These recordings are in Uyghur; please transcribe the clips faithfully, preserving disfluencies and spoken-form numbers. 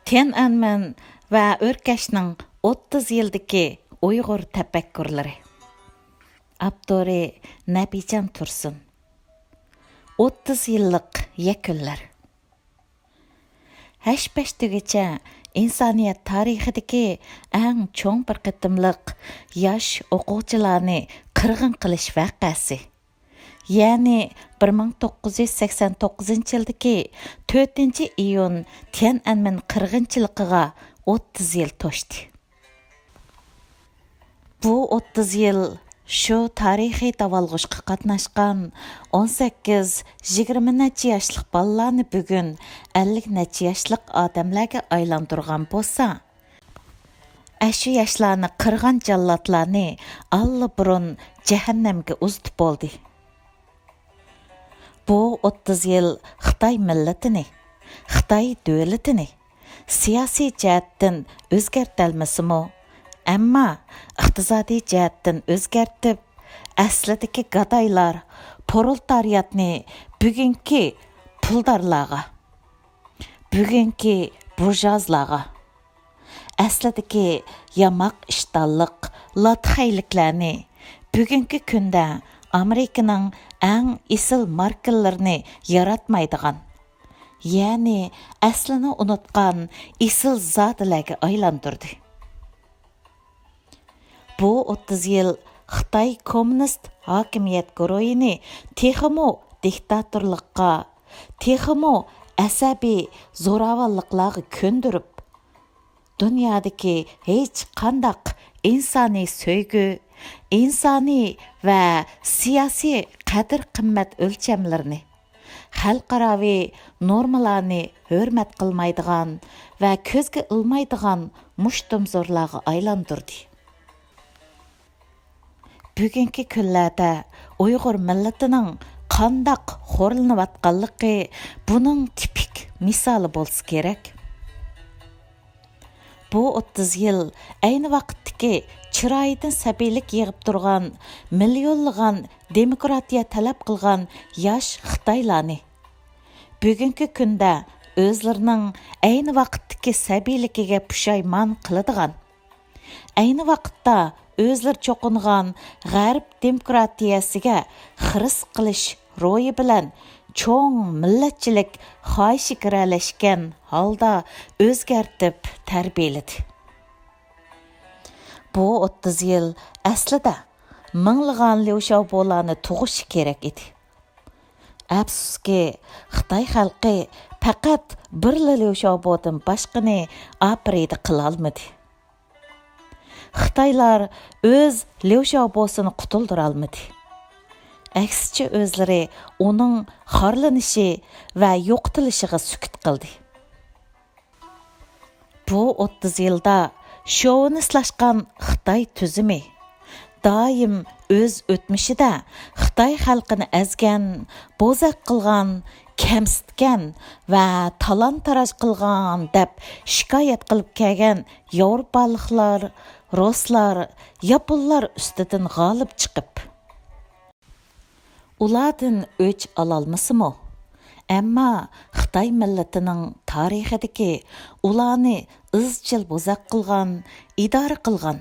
تيەنئەنمېن ۋە ئۆركەشنىڭ ئوتتۇز يىلدىكى ئۇيغۇر تەپەككۇرلىرى. ئاپتورى نەبىجان تۇرسۇن. ئوتتۇز يىللىق يەكۈنلەر. ھەش-پەش دېگۈچە ئىنسانىيەت تارىخىدىكى ئەڭ چوڭ بىر قېتىملىق ياش ئوقۇغۇچىلارنى قىرغىن قىلىش ۋەقەسى. يەنى بىر مىڭ توققۇز يۈز سەكسەن توققۇزىنچى يىلدىكى تۆتىنچى ئىيۇن تيەنئەنمېن قىرغىنچىلىقىغا ئوتتۇز يىل توشتى. بۇ ئوتتۇز يىل شۇ تارىخىي داۋالغۇشقا قاتناشقان ئون سەككىز، يىگىرمە نەچچە ياشلىق بالىلارنى بۈگۈن ئەللىك نەچچە ياشلىق ئادەملەرگە ئايلاندۇرغان بولسا، ئەشۇ ياشلارنى قىرغان جاللاتلارنى ئاللىبۇرۇن جەھەننەمگە ئۇزىتىپ بولدى. بۇ ئوتتۇز يىل خىتاي مىللىتىنى، خىتاي دۆلىتىنى سىياسىي جەھەتتىن ئۆزگەرتەلمىسىمۇ، ئەمما ئىقتىسادىي جەھەتتىن ئۆزگەرتىپ، ئەسلىدىكى گادايلار، پرولېتارىياتنى بۈگۈنكى پۇلدارلارغا، بۈگۈنكى بۇرژۇئازلارغا، ئەسلىدىكى ياماق ئىشتانلىق لاتخەيلىكلەرنى، بۈگۈنكى كۈندە ئامېرىكىنىڭ ئەڭ ئېسىل ماركىلىرىنى ياراتمايدىغان، يەنى ئەسلىنى ئۇنتقان ئېسىل زادىلەرگە ئايلاندۇردى. بۇ ئوتتۇز يىل خىتاي كوممۇنىست ھاكىمىيەت گۇرۇھىنى تېخىمۇ دىكتاتورلۇققا، تېخىمۇ ئەسەبىي زوراۋانلىقلارغا كۆندۈرۈپ، دۇنيادىكى ھېچقانداق ئىنسانىي سۆيگۈ، ئىنسانىي ۋە سىياسىي قەدىر-قىممەت ئۆلچەملىرىنى، خەلقئاراۋى نورمىلارنى ھۆرمەت قىلمايدىغان ۋە كۆزگە ئىلمايدىغان مۇشتۇمزورلارغا ئايلاندۇردى. بۈگۈنكى كۈنلەردە ئۇيغۇر مىللىتىنىڭ قانداق خورلىنىۋاتقانلىقى بۇنىڭ تىپىك مىسالى بولسا كېرەك. بۇ ئوتتۇز يىل ئەينى ۋاقىتتىكى چىرايىدىن سەبىيلىك يېغىپ تۇرغان، مىليونلىغان دېموكراتىيە تەلەپ قىلغان ياش خىتايلارنى، بۈگۈنكى كۈندە ئۆزلىرىنىڭ ئەينى ۋاقىتتىكى سەبىيلىكىگە پۇشايمان قىلىدىغان، ئەينى ۋاقىتتا ئۆزلىرى چوقۇنغان غەرب دېموكراتىيەسىگە خىرىس قىلىش روھى بىلەن چوڭ مىللەتچىلىك خاھىشى گىرەلەشكەن ھالدا ئۆزگەرتىپ تەربىيەلىدى. بۇ ئوتتۇز يىل ئەسلىدە مىڭلىغان ليۇ شياۋبولارنى تۇغۇشى كېرەك ئىدى. ئەپسۇسكى، خىتاي خەلقى پەقەت بىرلا ليۇ شياۋبودىن باشقىنى ئاپرېيدا قىلالمىدى. خىتايلار ئۆز ليۇ شياۋبوسىنى قۇتۇلدۇرالمىدى. ئەكسىچە، ئۆزلىرى ئۇنىڭ خارلىنىشى ۋە يوقىتىلىشىغا سۈكۈت قىلدى. بۇ ئوتتۇز يىلدا شوۋىنىستلاشقان خىتاي تۈزۈمى، دائىم ئۆز ئۆتمۈشىدە خىتاي خەلقىنى ئەزگەن، بوزەك قىلغان، كەمسىتكەن ۋە تالان-تاراج قىلغان دەپ شىكايەت قىلىپ كەلگەن ياۋروپالىقلار، رۇسلار، ياپونلار ئۈستىدىن غالىب چىقىپ، ئۇلاردىن ئۆچ ئالالمىسىمۇ، ئەمما خىتاي مىللىتىنىڭ تارىخىدىكى ئۇلارنى ئىزچىل بوزەك قىلغان، ئىدارە قىلغان،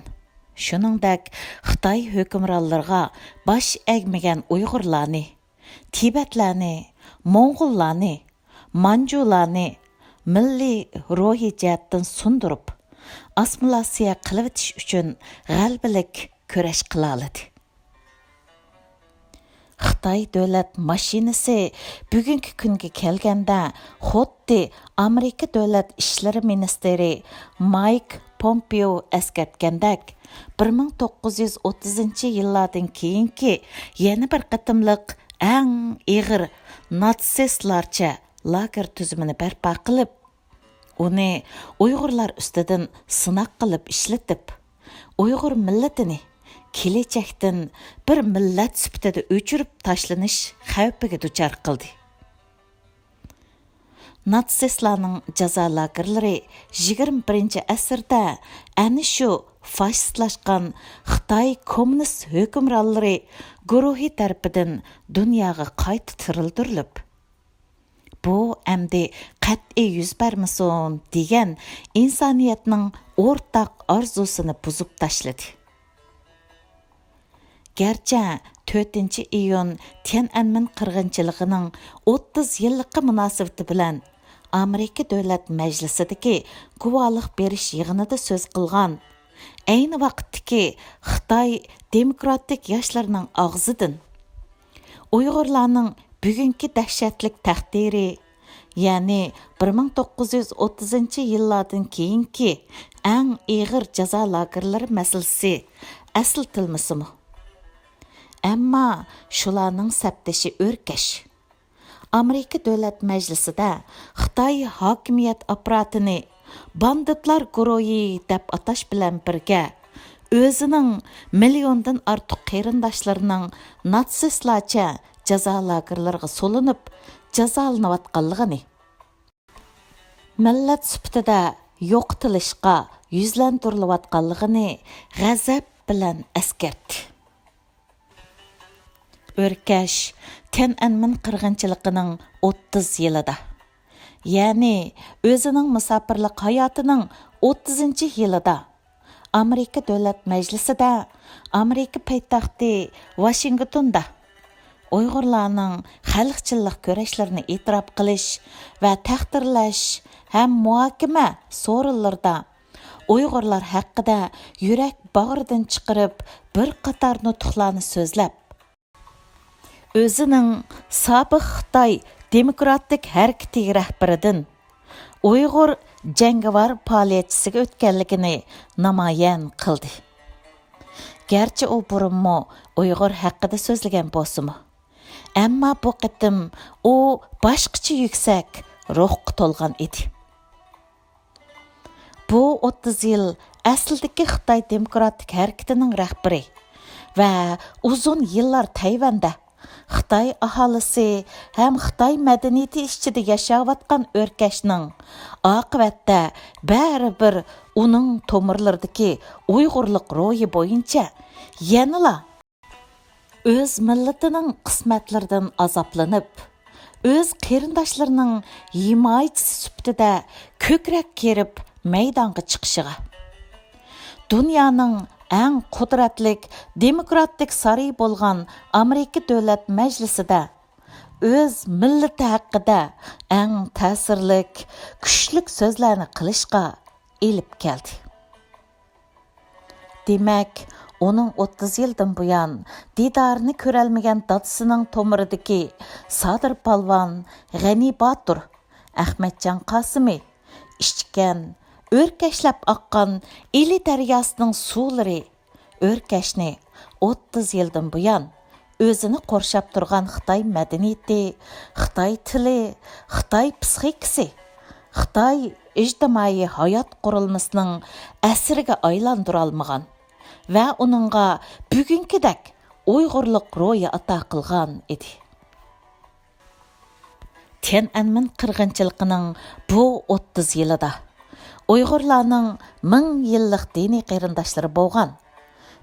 شۇنىڭدەك خىتاي ھۆكۈمرانلىرىغا باش ئەگمىگەن ئۇيغۇرلارنى، تىبەتلەرنى، موڭغۇللارنى، مانجۇلارنى مىللىي روھىي جەھەتتىن سۇندۇرۇپ، ئاسسىمىلياتسىيە قىلىۋېتىش ئۈچۈن غەلىبىلىك كۈرەش قىلالىدى. خىتاي دۆلەت ماشىنىسى بۈگۈنكى كۈنگە كەلگەندە، خۇددى ئامېرىكا دۆلەت ئىشلىرى مىنىستىرى مايك پومپېئو ئەسكەرتكەندەك، بىر مىڭ توققۇز يۈز ئوتتۇزىنچى يىللاردىن كېيىنكى يەنە بىر قېتىملىق ئەڭ ئېغىر ناتسىستلارچە لاگېر تۈزۈمىنى بەرپا قىلىپ، ئۇنى ئۇيغۇرلار ئۈستىدىن سىناق قىلىپ ئىشلىتىپ، ئۇيغۇر مىللىتىنى كېلەچەكتىن بىر مىللەت سۈپىتىدە ئۆچۈرۈپ تاشلىنىش خەۋپىگە دۇچار قىلدى. ناتسىستلارنىڭ جازا لاگېرلىرى يىگىرمە بىرىنچى ئەسىردە ئەنە شۇ فاشىستلاشقان خىتاي كوممۇنىست ھۆكۈمرانلىرى گۇرۇھى تەرىپىدىن دۇنياغا قايتا تىرىلدۈرۈلۈپ، بۇ ئەمدى قەتئىي يۈز بەرمىسۇن دېگەن ئىنسانىيەتنىڭ ئورتاق ئارزۇسىنى بۇزۇپ تاشلىدى. گەرچە تۆتىنچى ئىيۇن تيەنئەنمېن قىرغىنچىلىقىنىڭ ئوتتۇز يىللىقى مۇناسىۋىتى بىلەن ئامېرىكا دۆلەت مەجلىسىدىكى گۇۋاھلىق بېرىش يىغىنىدا سۆز قىلغان، ئەينى ۋاقىتتىكى خىتاي دېموكراتىك ياشلىرىنىڭ ئاغزىدىن ئۇيغۇرلارنىڭ بۈگۈنكى دەھشەتلىك تەقدىرى، يەنى بىر مىڭ توققۇز يۈز ئوتتۇزىنچى يىللاردىن كېيىنكى ئەڭ ئېغىر جازا لاگېرلىرى مەسىلىسى ئەسلىتىلمىسىمۇ، ئەمما شۇلارنىڭ سەپدىشى ئۆركەش. ئامېرىكا دۆلەت مەجلىسىدە خىتاي ھاكىمىيەت ئاپپاراتىنى باندىتلار گۇرۇھى دەپ ئاتاش بىلەن بىرگە، ئۆزىنىڭ مىليوندىن ئارتۇق قېرىنداشلىرىنىڭ ناتسىستلارچە جازا لاگېرلىرىغا سولىنىپ جازالىنىۋاتقانلىقىنى، مىللەت سۈپىتىدە يوقىتىلىشقا يۈزلەندۈرۈلۈۋاتقانلىقىنى غەزەپ بىلەن ئەسكەرتتى. ئۆركەش تيەنئەنمېن قىرغىنچىلىقىنىڭ ئوتتۇز يىلىدا، يەنى ئۆزىنىڭ مۇساپىرلىق ھاياتىنىڭ ئوتتۇزىنچى يىلىدا ئامېرىكا دۆلەت مەجلىسىدە، ئامېرىكا پايتەختى ۋاشىنگتوندا ئۇيغۇرلارنىڭ خەلقچىللىق كۈرەشلىرىنى ئېتىراپ قىلىش ۋە تەقدىرلەش ھەم مۇھاكىمە سورۇنلىرىدا ئۇيغۇرلار ھەققىدە يۈرەك باغرىدىن چىقىرىپ بىر قاتار نۇتۇقلارنى سۆزلەپ، ئۆزىنىڭ سابىق خىتاي دېموكراتىك ھەرىكىتى رەھبىرىدىن ئۇيغۇر جەڭگىۋار پائالىيەتچىسىگە ئۆتكەنلىكىنى نامايان قىلدى. گەرچە ئۇ بۇرۇنمۇ ئۇيغۇر ھەققىدە سۆزلىگەن بولسىمۇ، ئەمما بۇ قېتىم ئۇ باشقىچە يۈكسەك روھقا تولغان ئىدى. بۇ ئوتتۇز يىل ئەسلىدىكى خىتاي دېموكراتىك ھەرىكىتىنىڭ رەھبىرى ۋە ئۇزۇن يىللار تەيۋەندە خىتاي ئاھالىسى ھەم خىتاي مەدەنىيىتى ئىچىدە ياشاۋاتقان ئۆركەشنىڭ ئاقىۋەتتە بەرىبىر ئۇنىڭ تومۇرلىرىدىكى ئۇيغۇرلۇق روھى بويىچە يەنىلا ئۆز مىللىتىنىڭ قىسمەتلىرىدىن ئازابلىنىپ، ئۆز قېرىنداشلىرىنىڭ ھىمايىچىسى سۈپىتىدە كۆكرەك كېرىپ مەيدانغا چىقىشىغا، دۇنيانىڭ ئەڭ قۇدرەتلىك دېموكراتىك سارىيى بولغان ئامېرىكا دۆلەت مەجلىسىدە ئۆز مىللىتى ھەققىدە ئەڭ تەسىرلىك، كۈچلۈك سۆزلەرنى قىلىشقا ئېلىپ كەلدى. دېمەك، ئۇنىڭ ئوتتۇز يىلدىن بۇيان دىدارىنى كۆرەلمىگەن دادىسىنىڭ تومۇرىدىكى سادىر پالۋان، غەنى باتۇر، ئەخمەتجان قاسىمى، ئىچكەن، ئۆركەشلەپ ئاققان ئىلى دەرياسىنىڭ سۇلىرى ئۆركەشنى ئوتتۇز يىلدىن بۇيان ئۆزىنى قورشاپ تۇرغان خىتاي مەدەنىيىتى، خىتاي تىلى، خىتاي پىسخىكىسى، خىتاي ئىجتىمائىي ھايات قۇرۇلمىسىنىڭ ئەسىرىگە ئايلاندۇرالمىغان ۋە ئۇنىڭغا بۈگۈنكىدەك ئۇيغۇرلۇق روھى ئاتا قىلغان ئىدى. تيەنئەنمېن قىرغىنچىلىقىنىڭ بۇ ئوتتۇز يىلىدا ئۇيغۇرلارنىڭ مىڭ يىللىق دىنىي قېرىنداشلىرى بولغان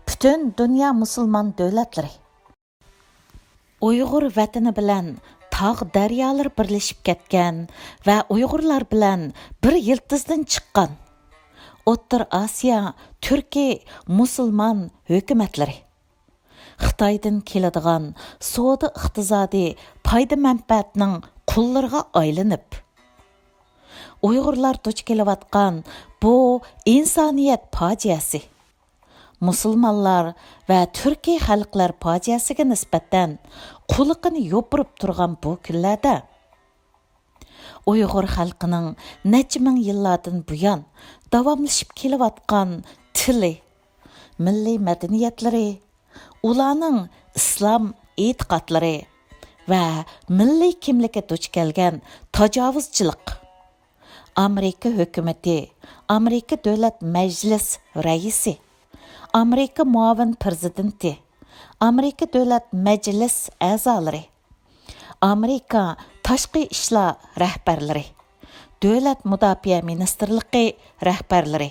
پۈتۈن دۇنيا مۇسۇلمان دۆلەتلىرى، ئۇيغۇر ۋەتىنى بىلەن تاغ دەريالىرى بىرلىشىپ كەتكەن ۋە ئۇيغۇرلار بىلەن بىر يىلتىزدىن چىققان ئوتتۇرا ئاسىيا تۈركىي مۇسۇلمان ھۆكۈمەتلىرى خىتايدىن كېلىدىغان سودا ئىقتىسادىي پايدا مەنپەئەتنىڭ قۇللىرىغا ئايلىنىپ، ئۇيغۇرلار دۇچ كېلىۋاتقان بۇ ئىنسانىيەت پاجىئەسى، مۇسۇلمانلار ۋە تۈركىي خەلقلەر پاجىئەسىگە نىسبەتەن قۇلىقىنى يوپۇرۇپ تۇرغان بۇ كۈنلەردە، ئۇيغۇر خەلقىنىڭ نەچچە مىڭ يىللاردىن بۇيان داۋاملىشىپ كېلىۋاتقان تىلى، مىللىي مەدەنىيەتلىرى، ئۇلارنىڭ ئىسلام ئېتىقادلىرى ۋە مىللىي كىملىكى دۇچ كەلگەن تاجاۋۇزچىلىق، ئامېرىكا ھۆكۈمىتى، ئامېرىكا دۆلەت مەجلىس رەئىسى، ئامېرىكا مۇئاۋىن پىرېزىدېنتى، ئامېرىكا دۆلەت مەجلىس ئەزالىرى، ئامېرىكا تاشقى ئىشلار رەھبەرلىرى، دۆلەت مۇداپىئە مىنىستىرلىقى رەھبەرلىرى،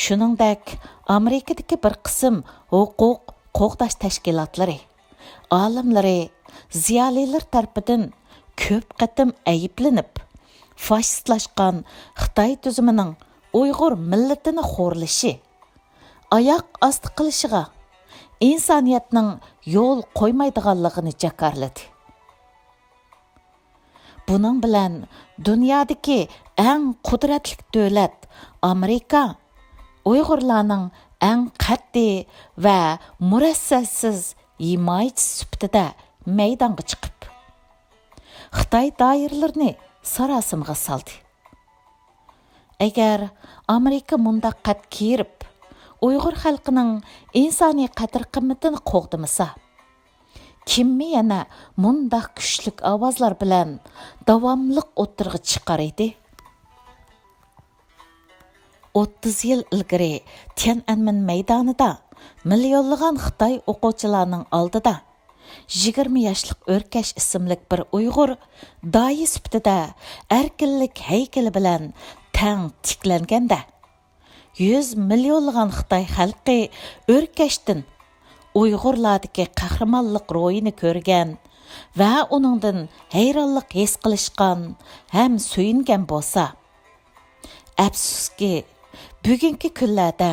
شۇنىڭدەك ئامېرىكىدىكى بىر قىسىم ھوقۇق قوغداش تەشكىلاتلىرى، ئالىملىرى، زىيالىيلىرى تەرىپىدىن كۆپ قېتىم ئەيىبلىنىپ، فاشىستلاشقان خىتاي تۈزۈمىنىڭ ئۇيغۇر مىللىتىنى خورلىشى، ئاياق ئاستى قىلىشىغا ئىنسانىيەتنىڭ يول قويمايدىغانلىقىنى جاكارلىدى. بۇنىڭ بىلەن دۇنيادىكى ئەڭ قۇدرەتلىك دۆلەت ئامېرىكا ئۇيغۇرلارنىڭ ئەڭ قەتئىي ۋە مۇرەسسەسىز ھىمايىچىسى سۈپىتىدە مەيدانغا چىقىپ، خىتاي دائىرىلىرىنى ساراسىمىغا سالدى. ئەگەر ئامېرىكا مۇنداق قەد كىرىپ، ئۇيغۇر خەلقىنىڭ ئىنسانىي قەدىر-قىممىتىنى قوغدىمىسا، كىممۇ يەنە مۇنداق كۈچلۈك ئاۋازلار بىلەن داۋاملىق ئوتتۇرىغا چىقار ئىدى؟ ئوتتۇز يىل ئىلگىرى تيەنئەنمېن مەيدانىدا مىليونلىغان خىتاي ئوقۇغۇچىلارنىڭ ئالدىدا يىگىرمە ياشلىق ئۆركەش ئىسىملىك بىر ئۇيغۇر داھىي سۈپىتىدە ئەركىنلىك ھەيكىلى بىلەن تەڭ تىكلەنگەندە، يۈز مىليونلىغان خىتاي خەلقى ئۆركەشتىن ئۇيغۇرلاردىكى قەھرىمانلىق روھىنى كۆرگەن ۋە ئۇنىڭدىن ھەيرانلىق ھېس قىلىشقان ھەم سۆيۈنگەن بولسا، ئەپسۇسكى، بۈگۈنكى كۈنلەردە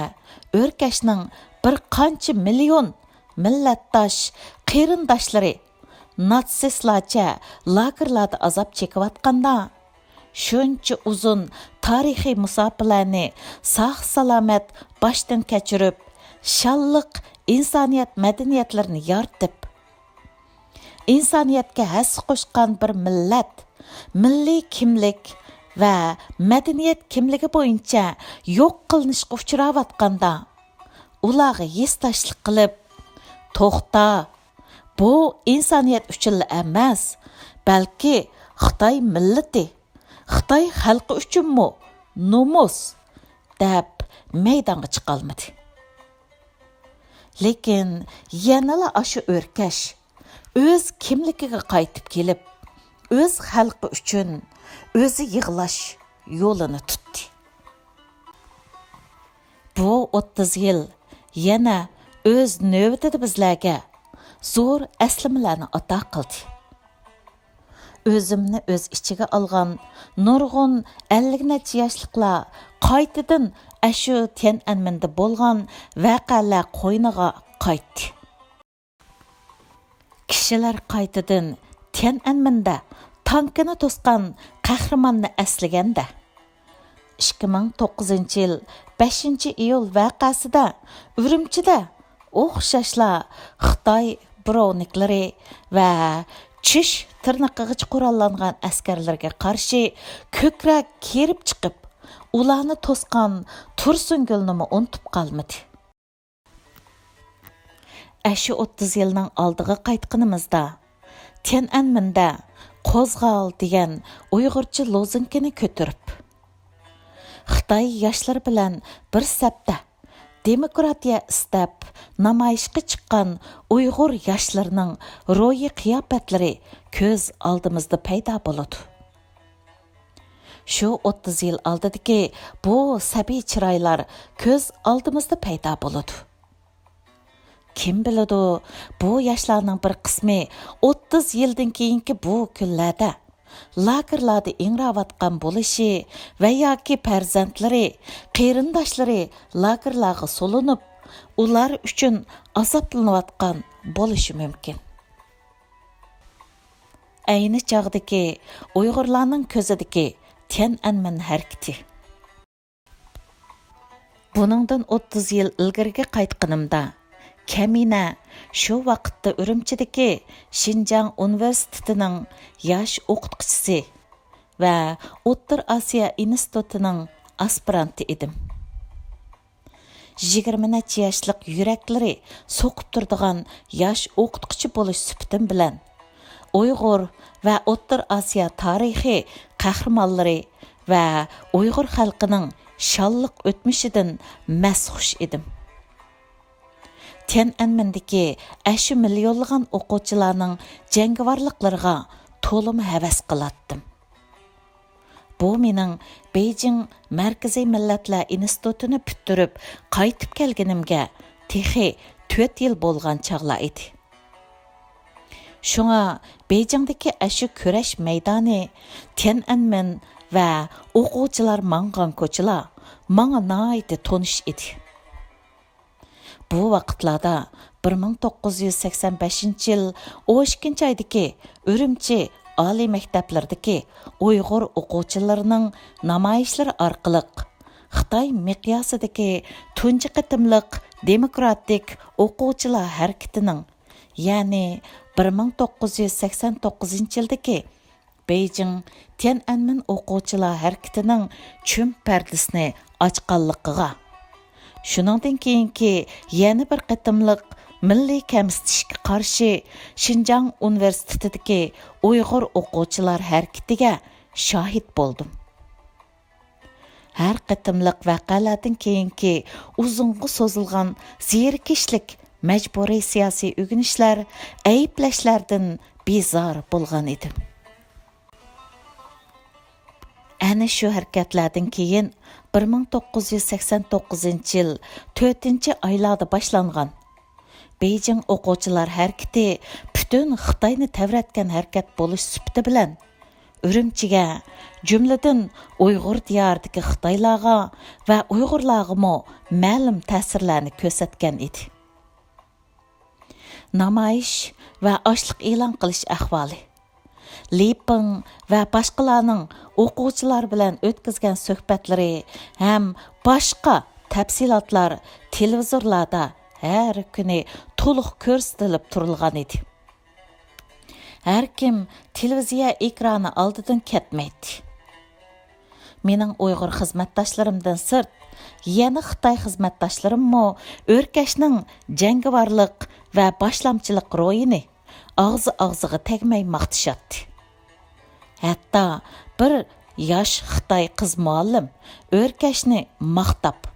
ئۆركەشنىڭ بىر قانچە مىليون مىللەتداش قېرىنداشلىرى ناتسىستلارچە لاگېرلاردا ئازاب چېكىۋاتقاندا، شۇنچە ئۇزۇن تارىخىي مۇساپىلەرنى ساق-سالامەت باشتىن كەچۈرۈپ، شانلىق ئىنسانىيەت مەدەنىيەتلىرىنى يارىتىپ، ئىنسانىيەتكە ھەسسە قوشقان بىر مىللەت مىللىي كىملىك ۋە مەدەنىيەت كىملىكى بويىچە يوق قىلىنىشقا ئۇچراۋاتقاندا، ئۇلارغا ھېسداشلىق قىلىپ، توختا، بۇ ئىنسانىيەت ئۈچۈنلا ئەمەس، بەلكى خىتاي مىللىتى، خىتاي خەلقى ئۈچۈنمۇ نومۇس، دەپ مەيدانغا چىقالمىدى. لېكىن يەنىلا ئاشۇ ئۆركەش ئۆز كىملىكىگە قايتىپ كېلىپ، ئۆز خەلقى ئۈچۈن ئۆزى يىغلاش يولىنى تۇتتى. بۇ ئوتتۇز يىل يەنە ئۆز نۆۋىتىدە بىزلەرگە زور ئەسلىمىلەرنى ئاتا قىلدى. ئۆزۈمنى ئۆز ئىچىگە ئالغان نۇرغۇن ئەللىك نەچچە ياشلىقلار قايتىدىن ئەشۇ تيەنئەنمېندا بولغان ۋەقەلەر قوينىغا قايتتى. كىشىلەر قايتىدىن تيەنئەنمېندا تانكىنى توسقان قەھرىماننى ئەسلىگەندە، ئىككى مىڭ توققۇزىنچى يىل بەشىنچى ئىيۇل ۋەقەسىدە ئۈرۈمچىدە ئوخشاشلا خىتاي برونىكلىرى ۋە چىش تىرنىقىغىچە قوراللانغان ئەسكەرلىرىگە قارشى كۆكرەك كېرىپ چىقىپ، ئۇلارنى توسقان تۇرسۇنگۈلنىمۇ ئۇنتۇپ قالمىدى. ئەشۇ ئوتتۇز يىلنىڭ ئالدىغا قايتقىنىمىزدا، تيەنئەنمېندە «قوزغال» دېگەن ئۇيغۇرچە لوزۇنكىنى كۆتۈرۈپ، خىتاي ياشلىرى بىلەن بىر سەپتە دېموكراتىيە ئىستەپ نامايىشقا چىققان ئۇيغۇر ياشلىرىنىڭ روھىي قىياپەتلىرى كۆز ئالدىمىزدا پەيدا بولىدۇ. شۇ ئوتتۇز يىل ئالدىدىكى بۇ سەبىي چىرايلار كۆز ئالدىمىزدا پەيدا بولىدۇ. كىم بىلىدۇ، بۇ ياشلارنىڭ بىر قىسمى ئوتتۇز يىلدىن كېيىنكى بۇ كۈنلەردە لاگېرلاردا ئىڭراۋاتقان بولۇشى ۋە ياكى پەرزەنتلىرى، قېرىنداشلىرى لاگېرلارغا سولىنىپ، ئۇلار ئۈچۈن ئازابلىنىۋاتقان بولۇشى مۇمكىن. ئەينى چاغدىكى ئۇيغۇرلارنىڭ كۆزىدىكى تيەنئەنمېن ھەرىكىتى. بۇنىڭدىن ئوتتۇز يىل ئىلگىرىگە قايتقىنىمدا، كەمىنە شۇ ۋاقىتتا ئۈرۈمچىدىكى شىنجاڭ ئۇنىۋېرسىتېتىنىڭ ياش ئوقۇتقۇچىسى ۋە ئوتتۇرا ئاسىيا ئىنستىتۇتىنىڭ ئاسپىرانتى ئىدىم. يىگىرمە نەچچە ياشلىق يۈرەكلىرى سوقۇپ تۇرىدىغان ياش ئوقۇتقۇچى بولۇش سۈپىتىم بىلەن، ئۇيغۇر ۋە ئوتتۇرا ئاسىيا تارىخىي قەھرىمانلىرى ۋە ئۇيغۇر خەلقىنىڭ شانلىق ئۆتمۈشىدىن مەستخۇش ئىدىم. تيەنئەنمېندىكى ئەشۇ مىليونلىغان ئوقۇغۇچىلارنىڭ جەڭگىۋارلىقلىرىغا تولىمۇ ھەۋەس قىلاتتىم. بۇ مېنىڭ بېيجىڭ مەركىزىي مىللەتلەر ئىنستىتۇتىنى پۈتتۈرۈپ قايتىپ كەلگىنىمگە تېخى تۆت يىل بولغان چاغلار ئىدى. شۇڭا بېيجىڭدىكى ئاشۇ كۈرەش مەيدانى، تيەنئەنمېن ۋە ئوقۇغۇچىلار ماڭغان كوچىلار ماڭا ناھايىتى تونۇش ئىدى. بۇ ۋاقىتلاردا بىر مىڭ توققۇز يۈز سەكسەن بەشىنچى يىل ئون ئىككىنچى ئايدىكى ئۈرۈمچى ئالىي مەكتەپلىرىدىكى ئۇيغۇر ئوقۇغۇچىلىرىنىڭ نامايىشلىرى ئارقىلىق خىتاي مىقياسىدىكى تۇنجى قېتىملىق دېموكراتىك ئوقۇغۇچىلار ھەرىكىتىنىڭ، يەنى بىر مىڭ توققۇز يۈز سەكسەن توققۇزىنچى يىلدىكى بېيجىڭ تيەنئەنمېن ئوقۇغۇچىلار ھەرىكىتىنىڭ چۈم پەردىسىنى ئاچقانلىقىغا، شۇنىڭدىن كېيىنكى يەنە بىر قېتىملىق مىللىي كەمسىتىشكە قارشى شىنجاڭ ئۇنىۋېرسىتېتىدىكى ئۇيغۇر ئوقۇغۇچىلار ھەرىكىتىگە شاھىت بولدۇم. ھەر قېتىملىق ۋەقەلەردىن كېيىنكى ئۇزۇنغا سوزۇلغان زېرىكىشلىك مەجبۇرىي سىياسىي ئۆگىنىشلەر، ئەيىبلەشلەردىن بىزار بولغان ئىدىم. ئەنە شۇ ھەرىكەتلەردىن كېيىن بىر مىڭ توققۇز يۈز سەكسەن توققۇزىنچى يىل تۆتىنچى ئايلاردا باشلانغان بېيجىڭ ئوقۇغۇچىلار ھەرىكىتى پۈتۈن خىتاينى تەۋرەتكەن ھەرىكەت بولۇش سۈپىتى بىلەن، ئۈرۈمچىگە، جۈملىدىن ئۇيغۇر دىيارىدىكى خىتايلارغا ۋە ئۇيغۇرلارغىمۇ مەلۇم تەسىرلەرنى كۆرسەتكەن ئىدى. نامايىش ۋە ئاچلىق ئېلان قىلىش ئەھۋالى، لى پېڭ ۋە باشقىلارنىڭ ئوقۇغۇچىلار بىلەن ئۆتكۈزگەن سۆھبەتلىرى ھەم باشقا تەپسىلاتلار تېلېۋىزورلاردا ھەر كۈنى تولۇق كۆرسىتىلىپ تۇرۇلغان ئىدى. ھەركىم تېلېۋىزىيە ئېكرانى ئالدىدىن كەتمەيتتى. مېنىڭ ئۇيغۇر خىزمەتداشلىرىمدىن سىرت، يەنە خىتاي خىزمەتداشلىرىممۇ ئۆركەشنىڭ جەڭگىۋارلىق ۋە باشلامچىلىق روھىنى ئاغزى-ئاغزىغا تەگمەي ماختىشاتتى. ھەتتا بىر ياش خىتاي قىز مۇئەللىم ئۆركەشنى ماختاپ،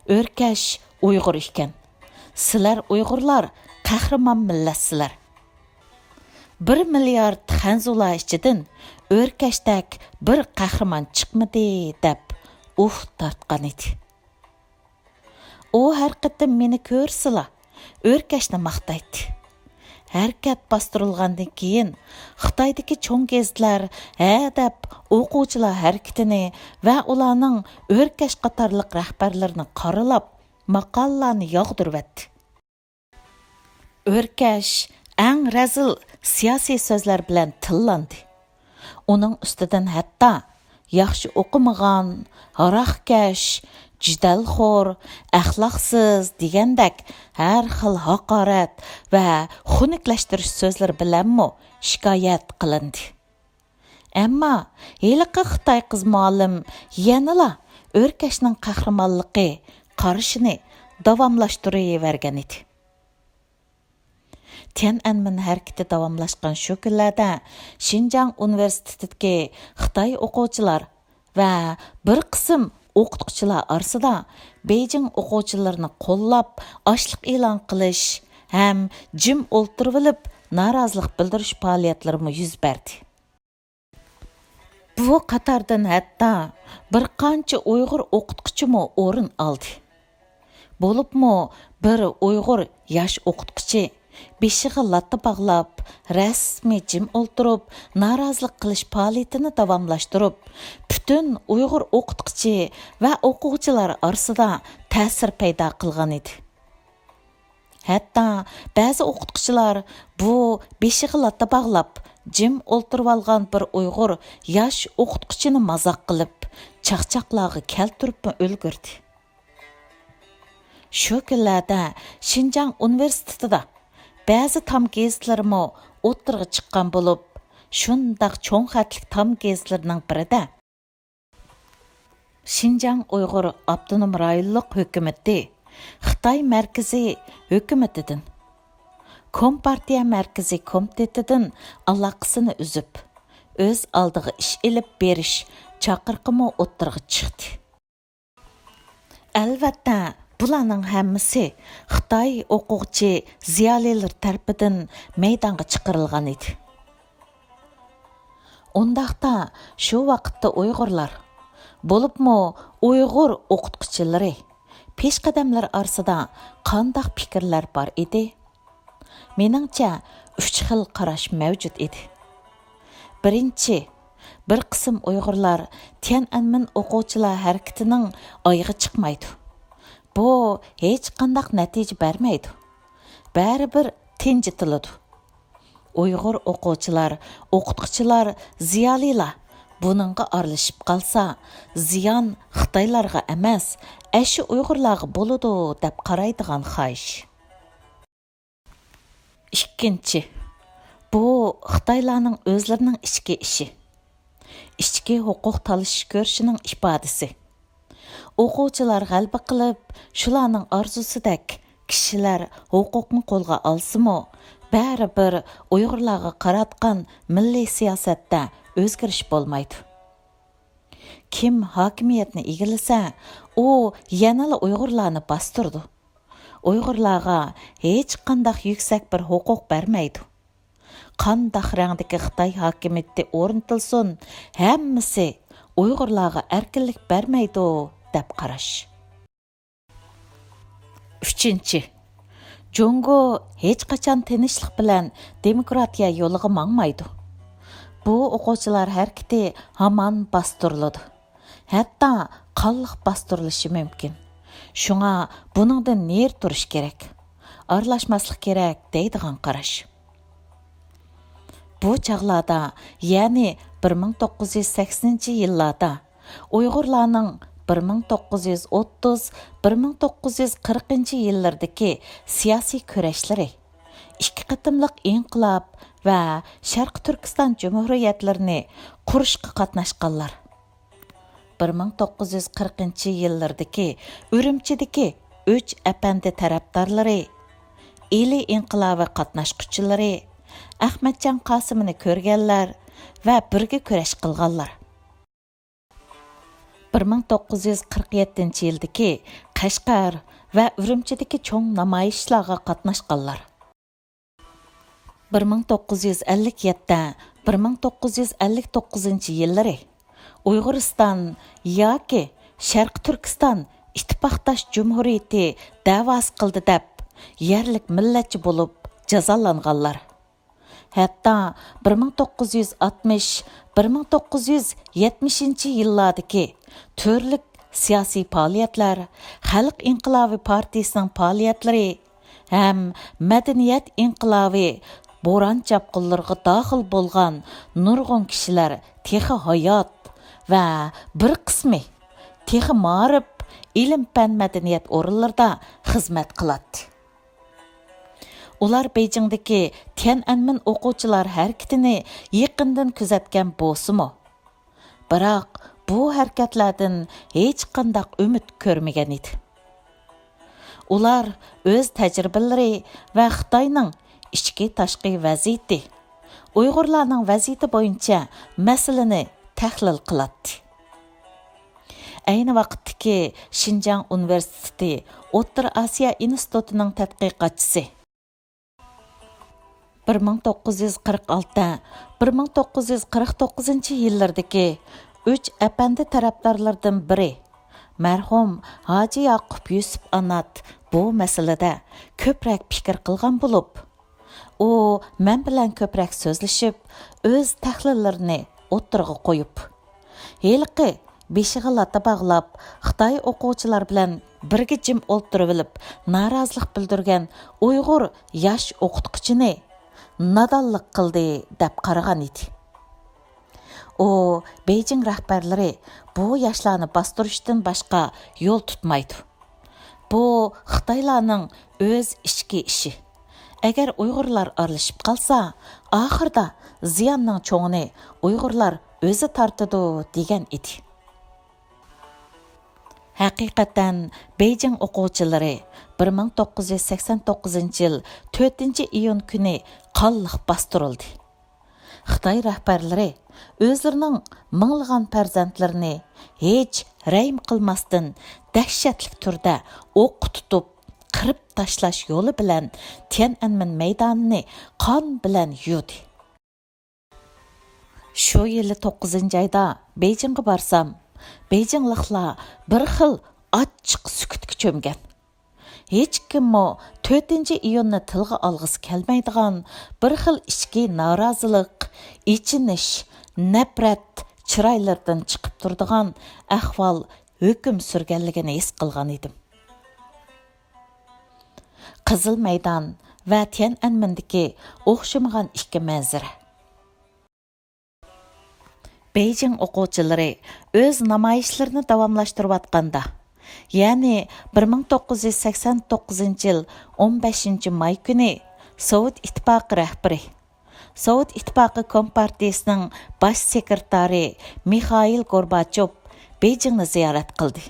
«ئۆركەش ئۇيغۇر ئىكەن. سىلەر ئۇيغۇرلار قەھرىمان مىللەتسىلەر. بىر مىليارد خەنزۇلار ئىچىدىن ئۆركەشتەك بىر قەھرىمان چىقمىدى» دەپ ئۇھ تارتقان ئىدى. ئۇ ھەر قېتىم مېنى كۆرسىلا، ئۆركەشنى ماختايتتى. ھەرىكەت باستۇرۇلغاندىن كېيىن، خىتايدىكى چوڭ گېزىتلەر ھەدەپ ئوقۇغۇچىلار ھەرىكىتىنى ۋە ئۇلارنىڭ ئۆركەش قاتارلىق رەھبەرلىرىنى قارىلاپ، ماقالىلارنى ياغدۇرۇۋەتتى. ئۆركەش ئەڭ رەزىل سىياسىي سۆزلەر بىلەن تىللاندى. ئۇنىڭ ئۈستىدىن ھەتتا «ياخشى ئوقۇمىغان، ھاراقكەش، جېدەلخور، ئەخلاقسىز» دېگەندەك ھەر خىل ھاقارەت ۋە خۇنۈكلەشتۈرۈش سۆزلىرى بىلەنمۇ شىكايەت قىلىندى. ئەمما ھېلىقى خىتاي قىز مۇئەللىم يەنىلا ئۆركەشنىڭ قەھرىمانلىقى قارىشىنى داۋاملاشتۇرۇۋەرگەن ئىدى. تيەنئەنمېن ھەرىكىتى داۋاملاشقان شۇ كۈنلەردە شىنجاڭ ئۇنىۋېرسىتېتىدىكى خىتاي ئوقۇغۇچىلار ۋە بىر قىسىم ئوقۇتقۇچىلار ئارىسىدا بېيجىڭ ئوقۇغۇچىلىرىنى قوللاپ ئاچلىق ئېلان قىلىش ھەم جىم ئولتۇرۇۋېلىپ نارازىلىق بىلدۈرۈش پائالىيەتلىرىمۇ يۈز بەردى. بۇ قاتاردىن ھەتتا بىر قانچە ئۇيغۇر ئوقۇتقۇچىمۇ ئورۇن ئالدى. بولۇپمۇ بىر ئۇيغۇر ياش ئوقۇتقۇچى بېشىغا لاتا باغلاپ، رەسمىي جىم ئولتۇرۇپ، نارازىلىق قىلىش پائالىيىتىنى داۋاملاشتۇرۇپ، پۈتۈن ئۇيغۇر ئوقۇتقۇچى ۋە ئوقۇغۇچىلار ئارىسىدا تەسىر پەيدا قىلغان ئىدى. ھەتتا بەزى ئوقۇتقۇچىلار بۇ بېشىغا لاتا باغلاپ، جىم ئولتۇرۇۋالغان بىر ئۇيغۇر ياش ئوقۇتقۇچىنى مازاق قىلىپ، چاقچاقلارغا كەلتۈرۈپمۇ ئۈلگۈردى. شۇ كۈنلەردە شىنجاڭ ئۇنىۋېرسىتېتىدا بەزى تام گېزىتلىرىمۇ ئوتتۇرىغا چىققان بولۇپ، شۇنداق چوڭ خەتلىك تام گېزىتلىرىنىڭ بىرىدە شىنجاڭ ئۇيغۇر ئاپتونوم رايونلۇق ھۆكۈمىتى خىتاي مەركىزىي ھۆكۈمىتىدىن، كومپارتىيە مەركىزىي كومىتېتىدىن ئالاقىسىنى ئۈزۈپ، ئۆز ئالدىغا ئىش ئېلىپ بېرىش چاقىرىقىمۇ ئوتتۇرىغا چىقتى. ئەلۋەتتە، بۇلارنىڭ ھەممىسى خىتاي ئوقۇغۇچى زىيالىيلىرى تەرىپىدىن مەيدانغا چىقىرىلغان ئىدى. ئۇنداقتا شۇ ۋاقىتتا ئۇيغۇرلار، بولۇپمۇ ئۇيغۇر ئوقۇتقۇچىلىرى، پېشقەدەملەر ئارىسىدا قانداق پىكىرلەر بار ئىدى؟ مېنىڭچە، ئۈچ خىل قاراش مەۋجۇت ئىدى. بىرىنچى، بىر قىسىم ئۇيغۇرلار تيەنئەنمېن ئوقۇغۇچىلار ھەرىكىتىنىڭ ئايىغى چىقمايدۇ. بۇ ھېچقانداق نەتىجە بەرمەيدۇ. بەرىبىر تىنجىتىلىدۇ. ئۇيغۇر ئوقۇغۇچىلار، ئوقۇتقۇچىلار، زىيالىيلار بۇنىڭغا ئارىلىشىپ قالسا، زىيان خىتايلارغا ئەمەس، ئەشۇ ئۇيغۇرلارغا بولىدۇ دەپ قارايدىغان خاھىش. ئىككىنچى، بۇ خىتايلارنىڭ ئۆزلىرىنىڭ ئىچكى ئىشى. ئىچكى ھوقۇق تالىشىش كۈرىشىنىڭ ئىپادىسى. ئوقۇغۇچىلار غەلىبە قىلىپ، شۇلارنىڭ ئارزۇسىدەك كىشىلەر ھوقۇقنى قولغا ئالسىمۇ، بەرىبىر ئۇيغۇرلارغا قاراتقان مىللىي سىياسەتتە ئۆزگىرىش بولمايدۇ. كىم ھاكىمىيەتنى ئىگىلىسە، ئۇ يەنىلا ئۇيغۇرلارنى باستۇرىدۇ. ئۇيغۇرلارغا ھېچقانداق يۈكسەك بىر ھوقۇق بەرمەيدۇ. قانداق رەڭدىكى خىتاي ھاكىمىيىتى ئورنىتىلسۇن، ھەممىسى ئۇيغۇرلارغا ئەركىنلىك بەرمەيدۇ، دەپ قاراش. ئۈچىنچى، جۇڭگو ھېچقاچان تىنچلىق بىلەن دېموكراتىيە يولىغا ماڭمايدۇ. بۇ ئوقۇغۇچىلار ھەرىكىتى ھامان باستۇرۇلىدۇ. ھەتتا قانلىق باستۇرۇلۇشى مۇمكىن. شۇڭا بۇنىڭدىن نېرى تۇرۇش كېرەك. ئارىلاشماسلىق كېرەك دەيدىغان قاراش. بۇ چاغلاردا، يەنى بىر مىڭ توققۇز يۈز سەكسىنىنچى يىللاردا ئۇيغۇرلارنىڭ بىر مىڭ توققۇز يۈز ئوتتۇز، بىر مىڭ توققۇز يۈز قىرىقىنچى يىللىرىدىكى سىياسىي كۈرەشلىرى، ئىككى قېتىملىق ئىنقىلاب ۋە شەرقىي تۈركىستان جۇمھۇرىيەتلىرىنى قۇرۇشقا قاتناشقانلار، بىر مىڭ توققۇز يۈز قىرىقىنچى يىللىرىدىكى ئۈرۈمچىدىكى ئۈچ ئەپەندى تەرەپدارلىرى، ئىلى ئىنقىلابى قاتناشقۇچىلىرى، ئەخمەتجان قاسىمىنى كۆرگەنلەر ۋە بىرگە كۈرەش قىلغانلار. بىر مىڭ توققۇز يۈز قىرىق يەتتىنچى يىلدىكى قەشقەر ۋە ئۈرۈمچىدىكى چوڭ نامايىشلارغا قاتناشقانلار. بىر مىڭ توققۇز يۈز ئەللىك يەتتە، بىر مىڭ توققۇز يۈز ئەللىك توققۇزىنچى يىللىرى ئۇيغۇرىستان ياكى شەرقىي تۈركىستان ئىتتىپاقداش جۇمھۇرىيىتى دەۋاسى قىلدى دەپ، يەرلىك مىللەتچى بولۇپ جازالانغانلار. ھەتتا بىر مىڭ توققۇز يۈز ئاتمىش، بىر مىڭ توققۇز يۈز يەتمىشىنچى يىللاردىكى تۈرلۈك سىياسىي پائالىيەتلەر، خەلق ئىنقىلابى پارتىيىسىنىڭ پائالىيەتلىرى ھەم مەدەنىيەت ئىنقىلابى بوران-چاپقۇنلىرىغا داخىل بولغان نۇرغۇن كىشىلەر تېخى ھايات ۋە بىر قىسمى تېخى مائارىپ، ئىلىم-پەن، مەدەنىيەت ئورۇنلىرىدا خىزمەت قىلاتتى. ئۇلار بېيجىڭدىكى تيەنئەنمېن ئوقۇغۇچىلار ھەرىكىتىنى يېقىندىن كۆزەتكەن بولسىمۇ، بىراق بۇ ھەرىكەتلەردىن ھېچقانداق ئۈمىد كۆرمىگەن ئىدى. ئۇلار ئۆز تەجرىبىلىرى ۋە خىتاينىڭ ئىچكى-تاشقى ۋەزىيىتى، ئۇيغۇرلارنىڭ ۋەزىيىتى بويىچە مەسىلىنى تەھلىل قىلاتتى. ئەينى ۋاقىتتىكى شىنجاڭ ئۇنىۋېرسىتېتى ئوتتۇرا ئاسىيا ئىنستىتۇتىنىڭ تەتقىقاتچىسى، بىر مىڭ توققۇز يۈز قىرىق ئالتە، بىر مىڭ توققۇز يۈز قىرىق توققۇزىنچى يىللىرىدىكى ئۈچ ئەپەندى تەرەپدارلىرىدىن بىرى، مەرھۇم ھاجى ياقۇپ يۈسۈپ ئانات بۇ مەسىلىدە كۆپرەك پىكىر قىلغان بولۇپ، ئۇ مەن بىلەن كۆپرەك سۆزلىشىپ، ئۆز تەھلىللىرىنى ئوتتۇرىغا قويۇپ، ھېلىقى بېشىغا لاتا باغلاپ، خىتاي ئوقۇغۇچىلار بىلەن بىرگە جىم ئولتۇرۇۋېلىپ نارازىلىق بىلدۈرگەن ئۇيغۇر ياش ئوقۇتقۇچىنى نادانلىق قىلدى دەپ قارىغان ئىدى. ئۇ بېيجىڭ رەھبەرلىرى بۇ ياشلارنى باستۇرۇشتىن باشقا يول تۇتمايدۇ. بۇ خىتايلارنىڭ ئۆز ئىچكى ئىشى. ئەگەر ئۇيغۇرلار ئارىلىشىپ قالسا، ئاخىردا زىياننىڭ چوڭىنى ئۇيغۇرلار ئۆزى تارتىدۇ، دېگەن ئىدى. ھەقىقەتەن، بېيجىڭ ئوقۇغۇچىلىرى بىر مىڭ توققۇز يۈز سەكسەن توققۇزىنچى يىل تۆتىنچى ئىيۇن كۈنى قانلىق باستۇرۇلدى. خىتاي رەھبەرلىرى ئۆزلىرىنىڭ مىڭلىغان پەرزەنتلىرىنى ھېچ رەھىم قىلماستىن، دەھشەتلىك تۈردە ئوققا تۇتۇپ، قىرىپ تاشلاش يولى بىلەن تيەنئەنمېن مەيدانىنى قان بىلەن يۇدى. شۇ يىلى توققۇزىنچى ئايدا بېيجىڭغا بارسام، بېيجىڭلىقلار بىر خىل ئاچچىق سۈكۈتكە چۆمگەن. ھېچكىممۇ تۆتىنچى ئىيۇننى تىلغا ئالغۇسى كەلمەيدىغان بىر خىل ئىچكى نارازىلىق، ئېچىنىش، نەپرەت چىرايلىرىدىن چىقىپ تۇرىدىغان ئەھۋال ھۆكۈم سۈرگەنلىكىنى ھېس قىلغان ئىدىم. قىزىل مەيدان ۋە تيەنئەنمېندىكى ئوخشىمىغان ئىككى مەنزىرە. بېيجىڭ ئوقۇغۇچىلىرى ئۆز نامايىشلىرىنى داۋاملاشتۇرۇۋاتقاندا، يەنى بىر مىڭ توققۇز يۈز سەكسەن توققۇزىنچى يىل ئون بەشىنچى ماي كۈنى سوۋېت ئىتتىپاقى رەھبىرى، سوۋېت ئىتتىپاقى كومپارتىيىسىنىڭ باش سېكرېتارى مىخائىل گورباچوف بېيجىڭنى زىيارەت قىلدى.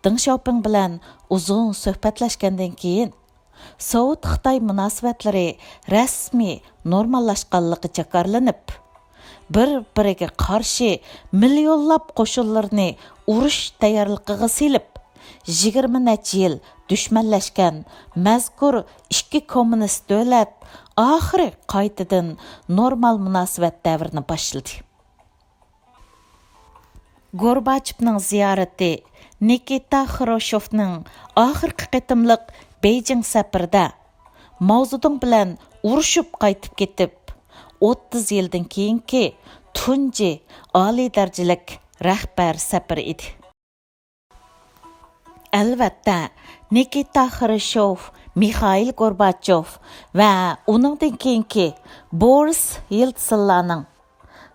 دېڭ شياۋپىڭ بىلەن ئۇزۇن سۆھبەتلەشكەندىن كېيىن، سوۋېت-خىتاي مۇناسىۋەتلىرى رەسمىي نورماللاشقانلىقى جاكارلىنىپ، بىر-بىرىگە قارشى مىليونلاپ قوشۇنلىرىنى ئۇرۇش تەييارلىقىغا سېلىپ، يىگىرمە نەچچە يىل دۈشمەنلەشكەن مەزكۇر ئىككى كوممۇنىست دۆلەت ئاخىرى قايتىدىن نورمال مۇناسىۋەت دەۋرىنى باشلىدى. گورباچېۋنىڭ زىيارىتى نىكىتا خرۇشچوفنىڭ ئاخىرقى قېتىملىق بېيجىڭ سەپىرىدە ماۋزېدۇڭ بىلەن ئۇرۇشۇپ قايتىپ كېتىپ، ئوتتۇز يىلدىن كېيىنكى تۇنجى ئالىي دەرىجىلىك رەھبەر سەپىرى ئىدى. ئەلۋەتتە، نىكىتا خرۇشچوف، مىخائىل گورباچوف ۋە ئۇنىڭدىن كېيىنكى بورىس يېلتسىنلارنىڭ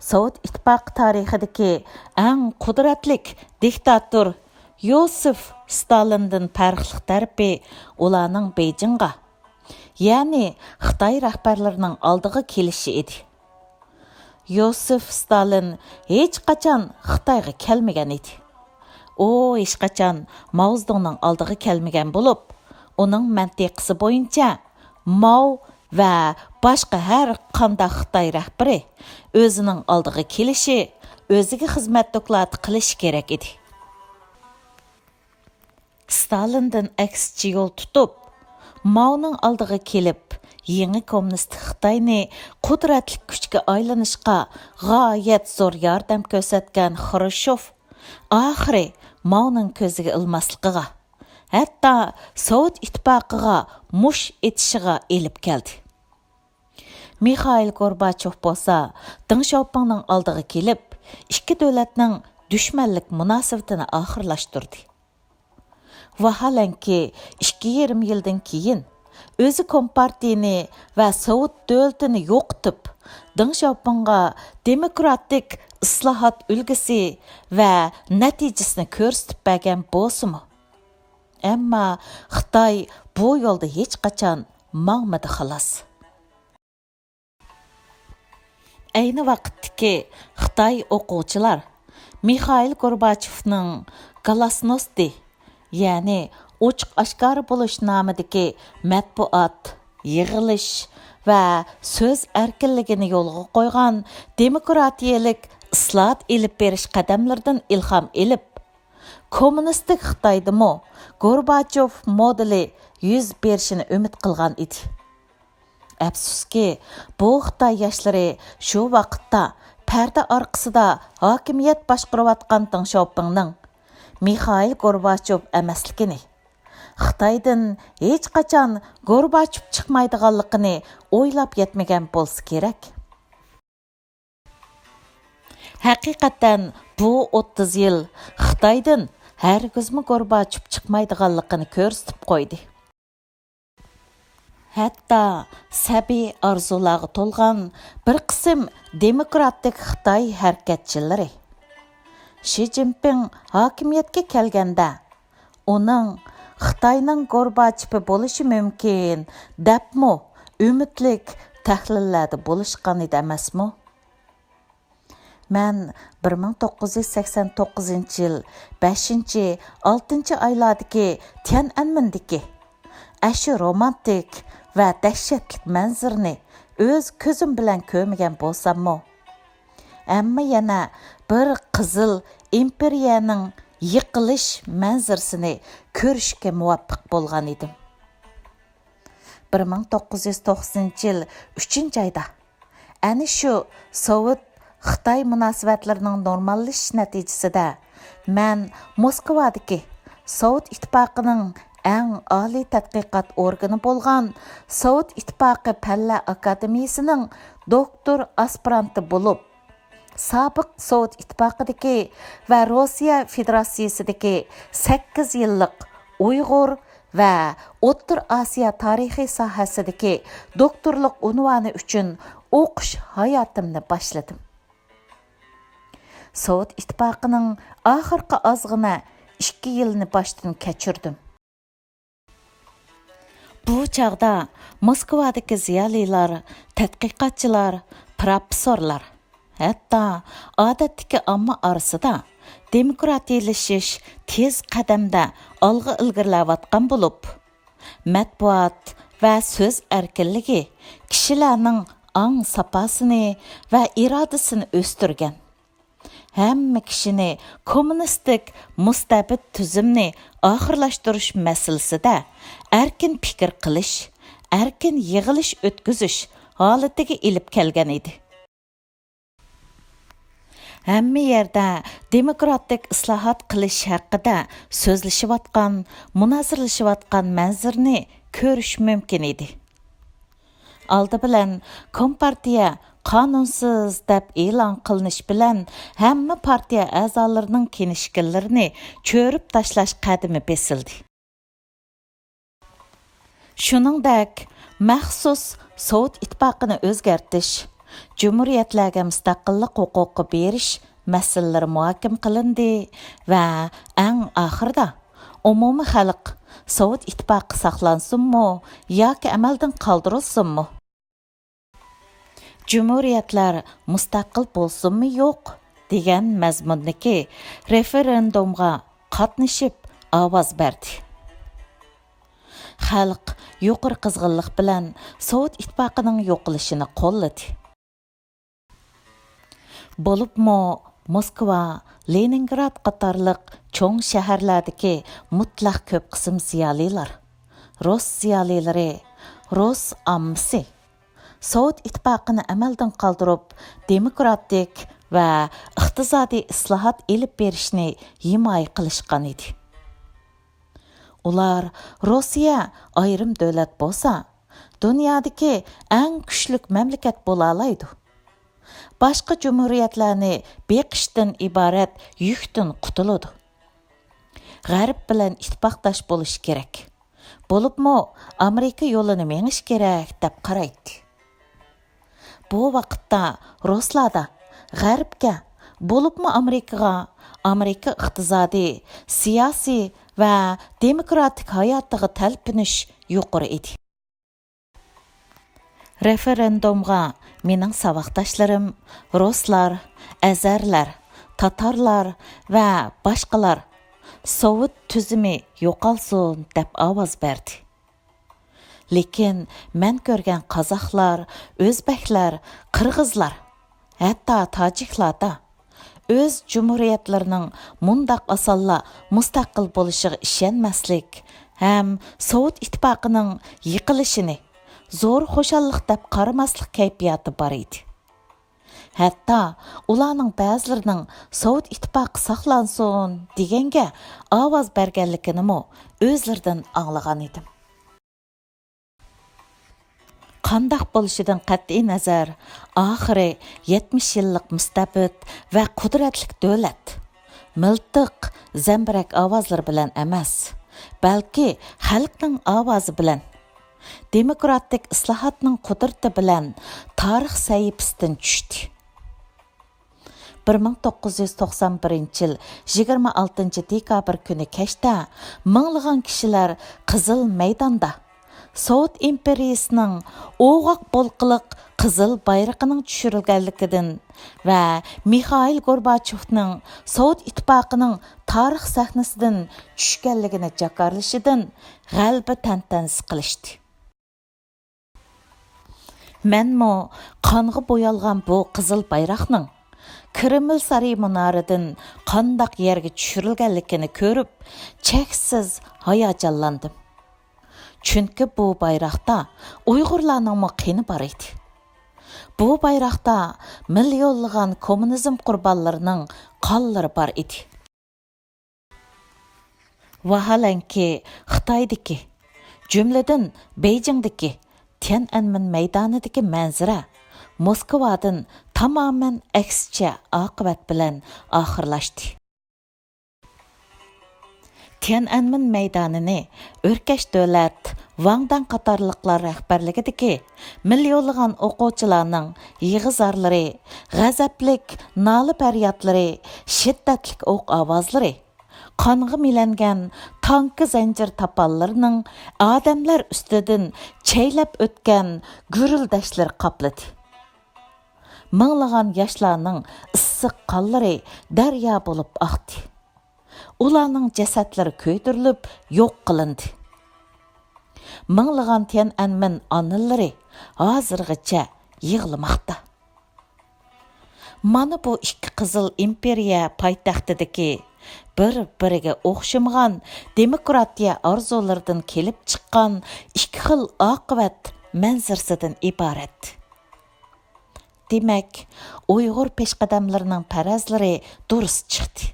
سوۋېت ئىتتىپاقى تارىخىدىكى ئەڭ قۇدرەتلىك دىكتاتور يوسىف ستالىندىن پەرقلىق تەرىپى ئۇلارنىڭ بېيجىڭغا، يەنى خىتاي رەھبەرلىرىنىڭ ئالدىغا كېلىشى ئىدى. يوسىف ستالىن ھېچقاچان خىتايغا كەلمىگەن ئىدى. ئۇ ھېچقاچان ماۋزېدۇڭنىڭ ئالدىغا كەلمىگەن بولۇپ، ئۇنىڭ مەنتىقىسى بويىچە ماۋ ۋە باشقا ھەر قانداق خىتاي رەھبىرى ئۆزىنىڭ ئالدىغا كېلىشى، ئۆزىگە خىزمەت دوكلاتى قىلىشى كېرەك ئىدى. ستالىندىن ئەكسىچە يول تۇتۇپ، ماۋنىڭ ئالدىغا كېلىپ، يېڭى كوممۇنىستىك خىتاينى قۇدرەتلىك كۈچكە ئايلىنىشقا غايەت زور ياردەم كۆرسەتكەن خرۇشچوف ئاخىرى ماۋنىڭ كۆزىگە ئىلماسلىقىغا، ھەتتا سوۋېت ئىتتىپاقىغا مۇش ئېتىشىغا ئېلىپ كەلدى. مىخائىل گورباچوف بولسا دېڭ شياۋپىڭنىڭ ئالدىغا كېلىپ، ئىككى دۆلەتنىڭ دۈشمەنلىك مۇناسىۋىتىنى ئاخىرلاشتۇردى. ۋاھالەنكى، ئىككى يېرىم يىلدىن كېيىن ئۆزى كومپارتىيىنى ۋە سوۋېت دۆلىتىنى يوقىتىپ، دېڭ شياۋپىڭغا دېموكراتىك ئىسلاھات ئۈلگىسى ۋە نەتىجىسىنى كۆرسىتىپ بەرگەن بولسىمۇ، ئەمما خىتاي بۇ يولدا ھېچقاچان ماڭمىدى، خالاس. ئەينى ۋاقىتتىكى خىتاي ئوقۇغۇچىلار مىخائىل گورباچېۋنىڭ گلاسنوستى، يەنى ئوچۇق ئاشكارا بولۇش نامىدىكى مەتبۇئات، يىغىلىش ۋە سۆز ئەركىنلىكىنى يولغا قويغان دېموكراتىيەلىك ئىسلاھات ئېلىپ بېرىش قەدەملىرىدىن ئىلھام ئېلىپ، كوممۇنىستىك خىتايدىمۇ گورباچوف مودېلى يۈز بېرىشىنى ئۈمىد قىلغان ئىدى. ئەپسۇسكى، بۇ خىتاي ياشلىرى شۇ ۋاقىتتا پەردە ئارقىسىدا ھاكىمىيەت باشقۇرۇۋاتقان دېڭ شياۋپىڭنىڭ مىخائىل گورباچوف ئەمەسلىكىنى، خىتايدىن ھېچقاچان گورباچوف چىقمايدىغانلىقىنى ئويلاپ يەتمىگەن بولسا كېرەك. ھەقىقەتەن بۇ ئوتتۇز يىل خىتايدىن ھەرگىزمۇ گورباچوف چىقمايدىغانلىقىنى كۆرسىتىپ قويدى. ھەتتا سەبىي ئارزۇلارغا تولغان بىر قىسىم دېموكراتىك خىتاي ھەرىكەتچىلىرى، شى جىنپىڭ ھاكىمىيەتكە كەلگەندە، ئۇنىڭ خىتاينىڭ گورباچېۋى بولۇشى مۇمكىن، دەپمۇ ئۈمىدلىك تەھلىللەردە بولۇشقان ئىدى ئەمەسمۇ؟ مەن بىر مىڭ توققۇز يۈز سەكسەن توققۇزىنچى يىل بەشىنچى، ئالتىنچى ئايلاردىكى تيەنئەنمېندىكى ئەشۇ رومانتىك ۋە دەھشەتلىك مەنزىرىنى ئۆز كۆزۈم بىلەن كۆرمىگەن بولساممۇ، ئەمما يەنە بىر قىزىل ئىمپېرىيەنىڭ يىقىلىش مەنزىرىسىنى كۆرۈشكە مۇۋەپپەق بولغان ئىدىم. بىر مىڭ توققۇز يۈز توقسىنىنچى يىل ئۈچىنچى ئايدا، ئەنە شۇ سوۋېت-خىتاي مۇناسىۋەتلىرىنىڭ نورماللىشىش نەتىجىسىدە، مەن موسكۋادىكى سوۋېت ئىتتىپاقىنىڭ ئەڭ ئالىي تەتقىقات ئورگىنى بولغان سوۋېت ئىتتىپاقى پەنلەر ئاكادېمىيىسىنىڭ دوكتور ئاسپىرانتى بولۇپ، سابىق سوۋېت ئىتتىپاقىدىكى ۋە روسىيە فېدېراتسىيىسىدىكى سەككىز يىللىق ئۇيغۇر ۋە ئوتتۇرا ئاسىيا تارىخى ساھەسىدىكى دوكتورلۇق ئۇنۋانى ئۈچۈن ئوقۇش ھاياتىمنى باشلىدىم. سوۋېت ئىتتىپاقىنىڭ ئاخىرقى ئازغىنە ئىككى يىلىنى باشتىن كەچۈردۈم. بۇ چاغدا موسكۋادىكى زىيالىيلار، تەتقىقاتچىلار، پىروفېسسورلار، ھەتتا ئادەتتىكى ئامما ئارىسىدا دېموكراتىيلىشىش تېز قەدەمدە ئالغا ئىلگىرىلەۋاتقان بولۇپ، مەتبۇئات ۋە سۆز ئەركىنلىكى كىشىلەرنىڭ ئاڭ ساپاسىنى ۋە ئىرادىسىنى ئۆستۈرگەن. ھەممە كىشىنى كوممۇنىستىك مۇستەبىت تۈزۈمنى ئاخىرلاشتۇرۇش مەسىلىسىدە ئەركىن پىكىر قىلىش، ئەركىن يىغىلىش ئۆتكۈزۈش ھالىتىگە ئېلىپ كەلگەن ئىدى. ھەممە يەردە دېموكراتىك ئىسلاھات قىلىش ھەققىدە سۆزلىشىۋاتقان، مۇنازىرىلىشىۋاتقان مەنزىرىنى كۆرۈش مۇمكىن ئىدى. ئالدى بىلەن كومپارتىيە قانۇنسىز دەپ ئېلان قىلىنىش بىلەن ھەممە پارتىيە ئەزالىرىنىڭ كىنىشكىلىرىنى چۆرۈپ تاشلاش قەدىمى بېسىلدى. شۇنىڭدەك، مەخسۇس سوۋېت ئىتتىپاقىنى ئۆزگەرتىش، جۇمھۇرىيەتلەرگە مۇستەقىللىق ھوقۇقى بېرىش مەسىلىلىرى مۇھاكىمە قىلىندى ۋە ئەڭ ئاخىرىدا ئومۇمىي خەلق سوۋېت ئىتتىپاقى ساقلانسۇنمۇ ياكى ئەمەلدىن قالدۇرۇلسۇنمۇ؟ جۇمھۇرىيەتلەر مۇستەقىل بولسۇنمۇ يوق دېگەن مەزمۇندىكى رېفېرېندۇمغا قاتنىشىپ ئاۋاز بەردى. خەلق يۇقىرى قىزغىنلىق بىلەن سوۋېت ئىتتىپاقىنىڭ يوقىلىشىنى قوللىدى. بولۇپمۇ موسكۋا، لېنىنگراد قاتارلىق چوڭ شەھەرلەردىكى مۇتلەق كۆپ قىسىم زىيالىيلار، رۇس زىيالىيلىرى، رۇس ئاممىسى، سوۋېت ئىتتىپاقىنى ئەمەلدىن قالدۇرۇپ، دېموكراتىك ۋە ئىقتىسادىي ئىسلاھات ئېلىپ بېرىشنى ھىمايە قىلىشقان ئىدى. ئۇلار، روسىيە ئايرىم دۆلەت بولسا، دۇنيادىكى ئەڭ كۈچلۈك مەملىكەت بولالايدۇ. باشقا جۇمھۇرىيەتلەرنى بېقىشتىن ئىبارەت يۈكتىن قۇتۇلىدۇ. غەرب بىلەن ئىتتىپاقداش بولۇش كېرەك. بولۇپمۇ ئامېرىكا يولىنى مېڭىش كېرەك دەپ قارايتتى. بۇ ۋاقىتتا رۇسلاردا غەربكە، بولۇپمۇ ئامېرىكىغا، ئامېرىكا ئىقتىسادىي، سىياسىي ۋە دېموكراتىك ھاياتىغا تەلپۈنۈش يۇقىرى ئىدى. رېفېرېندۇمغا مېنىڭ ساۋاقداشلىرىم، رۇسلار، ئەزەرلەر، تاتارلار ۋە باشقىلار «سوۋېت تۈزۈمى يوقالسۇن» دەپ ئاۋاز بەردى. لېكىن مەن كۆرگەن قازاقلار، ئۆزبەكلەر، قىرغىزلار، ھەتتا تاجىكلاردا ئۆز جۇمھۇرىيەتلىرىنىڭ مۇنداق ئاسانلا مۇستەقىل بولۇشىغا ئىشەنمەسلىك ھەم سوۋېت ئىتتىپاقىنىڭ يىقىلىشىنى زور خۇشاللىق دەپ قارىماسلىق كەيپىياتى بار ئىدى. ھەتتا ئۇلارنىڭ بەزىلىرىنىڭ «سوۋېت ئىتتىپاقى ساقلانسۇن» دېگەنگە ئاۋاز بەرگەنلىكىنىمۇ ئۆزلىرىدىن ئاڭلىغان ئىدىم. قانداق بولۇشىدىن قەتئىينەزەر، ئاخىرى يەتمىش يىللىق مۇستەبىت ۋە قۇدرەتلىك دۆلەت مىلتىق، زەمبىرەك ئاۋازلىرى بىلەن ئەمەس، بەلكى خەلقنىڭ ئاۋازى بىلەن، دېموكراتىك ئىسلاھاتنىڭ قۇدرىتى بىلەن تارىخ سەھىپىسىدىن چۈشتى. بىر مىڭ توققۇز يۈز توقسان بىرىنچى يىل يىگىرمە ئالتىنچى دېكابىر كۈنى كەچتە مىڭلىغان كىشىلەر قىزىل مەيداندا سوۋېت ئىمپېرىيىسىنىڭ ئوغۇق بولقىلىق قىزىل بايرىقىنىڭ چۈشۈرۈلگەنلىكىدىن ۋە مىخائىل گورباچېۋنىڭ سوۋېت ئىتتىپاقىنىڭ تارىخ سەھنىسىدىن چۈشكەنلىكىنى جاكارلىشىدىن غەلىبە تەنتەنىسى قىلىشتى. مەنمۇ قانغا بويالغان بۇ قىزىل بايراقنىڭ كرېمل سارىيى مۇنارىدىن قانداق يەرگە چۈشۈرۈلگەنلىكىنى كۆرۈپ، چەكسىز ھاياجانلاندىم. چۈنكى بۇ بايراقتا ئۇيغۇرلارنىڭمۇ قېنى بار ئىدى. بۇ بايراقتا مىليونلىغان كوممۇنىزم قۇربانلىرىنىڭ قانلىرى بار ئىدى. ۋاھالەنكى، خىتايدىكى، جۈملىدىن بېيجىڭدىكى تيەنئەنمېن مەيدانىدىكى مەنزىرە موسكۋادىن تامامەن ئەكسىچە ئاقىۋەت بىلەن ئاخىرلاشتى. تيەنئەنمېن مەيدانىنى ئۆركەش دۆلەت، ۋاڭ داڭ قاتارلىقلار رەھبەرلىكىدىكى مىليونلىغان ئوقۇغۇچىلارنىڭ يىغا-زارلىرى، غەزەپلىك نالە-پەريادلىرى، شىددەتلىك ئوق ئاۋازلىرى، قانغا مىلەنگەن تانكا زەنجىر تاپانلىرىنىڭ ئادەملەر ئۈستىدىن چەيلەپ ئۆتكەن گۈرۈلدەشلىرى قاپلىدى. مىڭلىغان ياشلارنىڭ ئىسسىق قانلىرى دەريا بولۇپ ئاقتى. ئۇلارنىڭ جەسەتلىرى كۆيدۈرۈلۈپ يوق قىلىندى. مىڭلىغان تيەنئەنمېن ئانىلىرى ھازىرغىچە يىغلىماقتا. مانا بۇ ئىككى قىزىل ئىمپېرىيە پايتەختىدىكى بىر-بىرىگە ئوخشىمىغان دېموكراتىيە ئارزۇلىرىدىن كېلىپ چىققان ئىككى خىل ئاقىۋەت مەنزىرىسىدىن ئىبارەت. دېمەك، ئۇيغۇر پېشقەدەملىرىنىڭ پەرەزلىرى دۇرۇس چىقتى.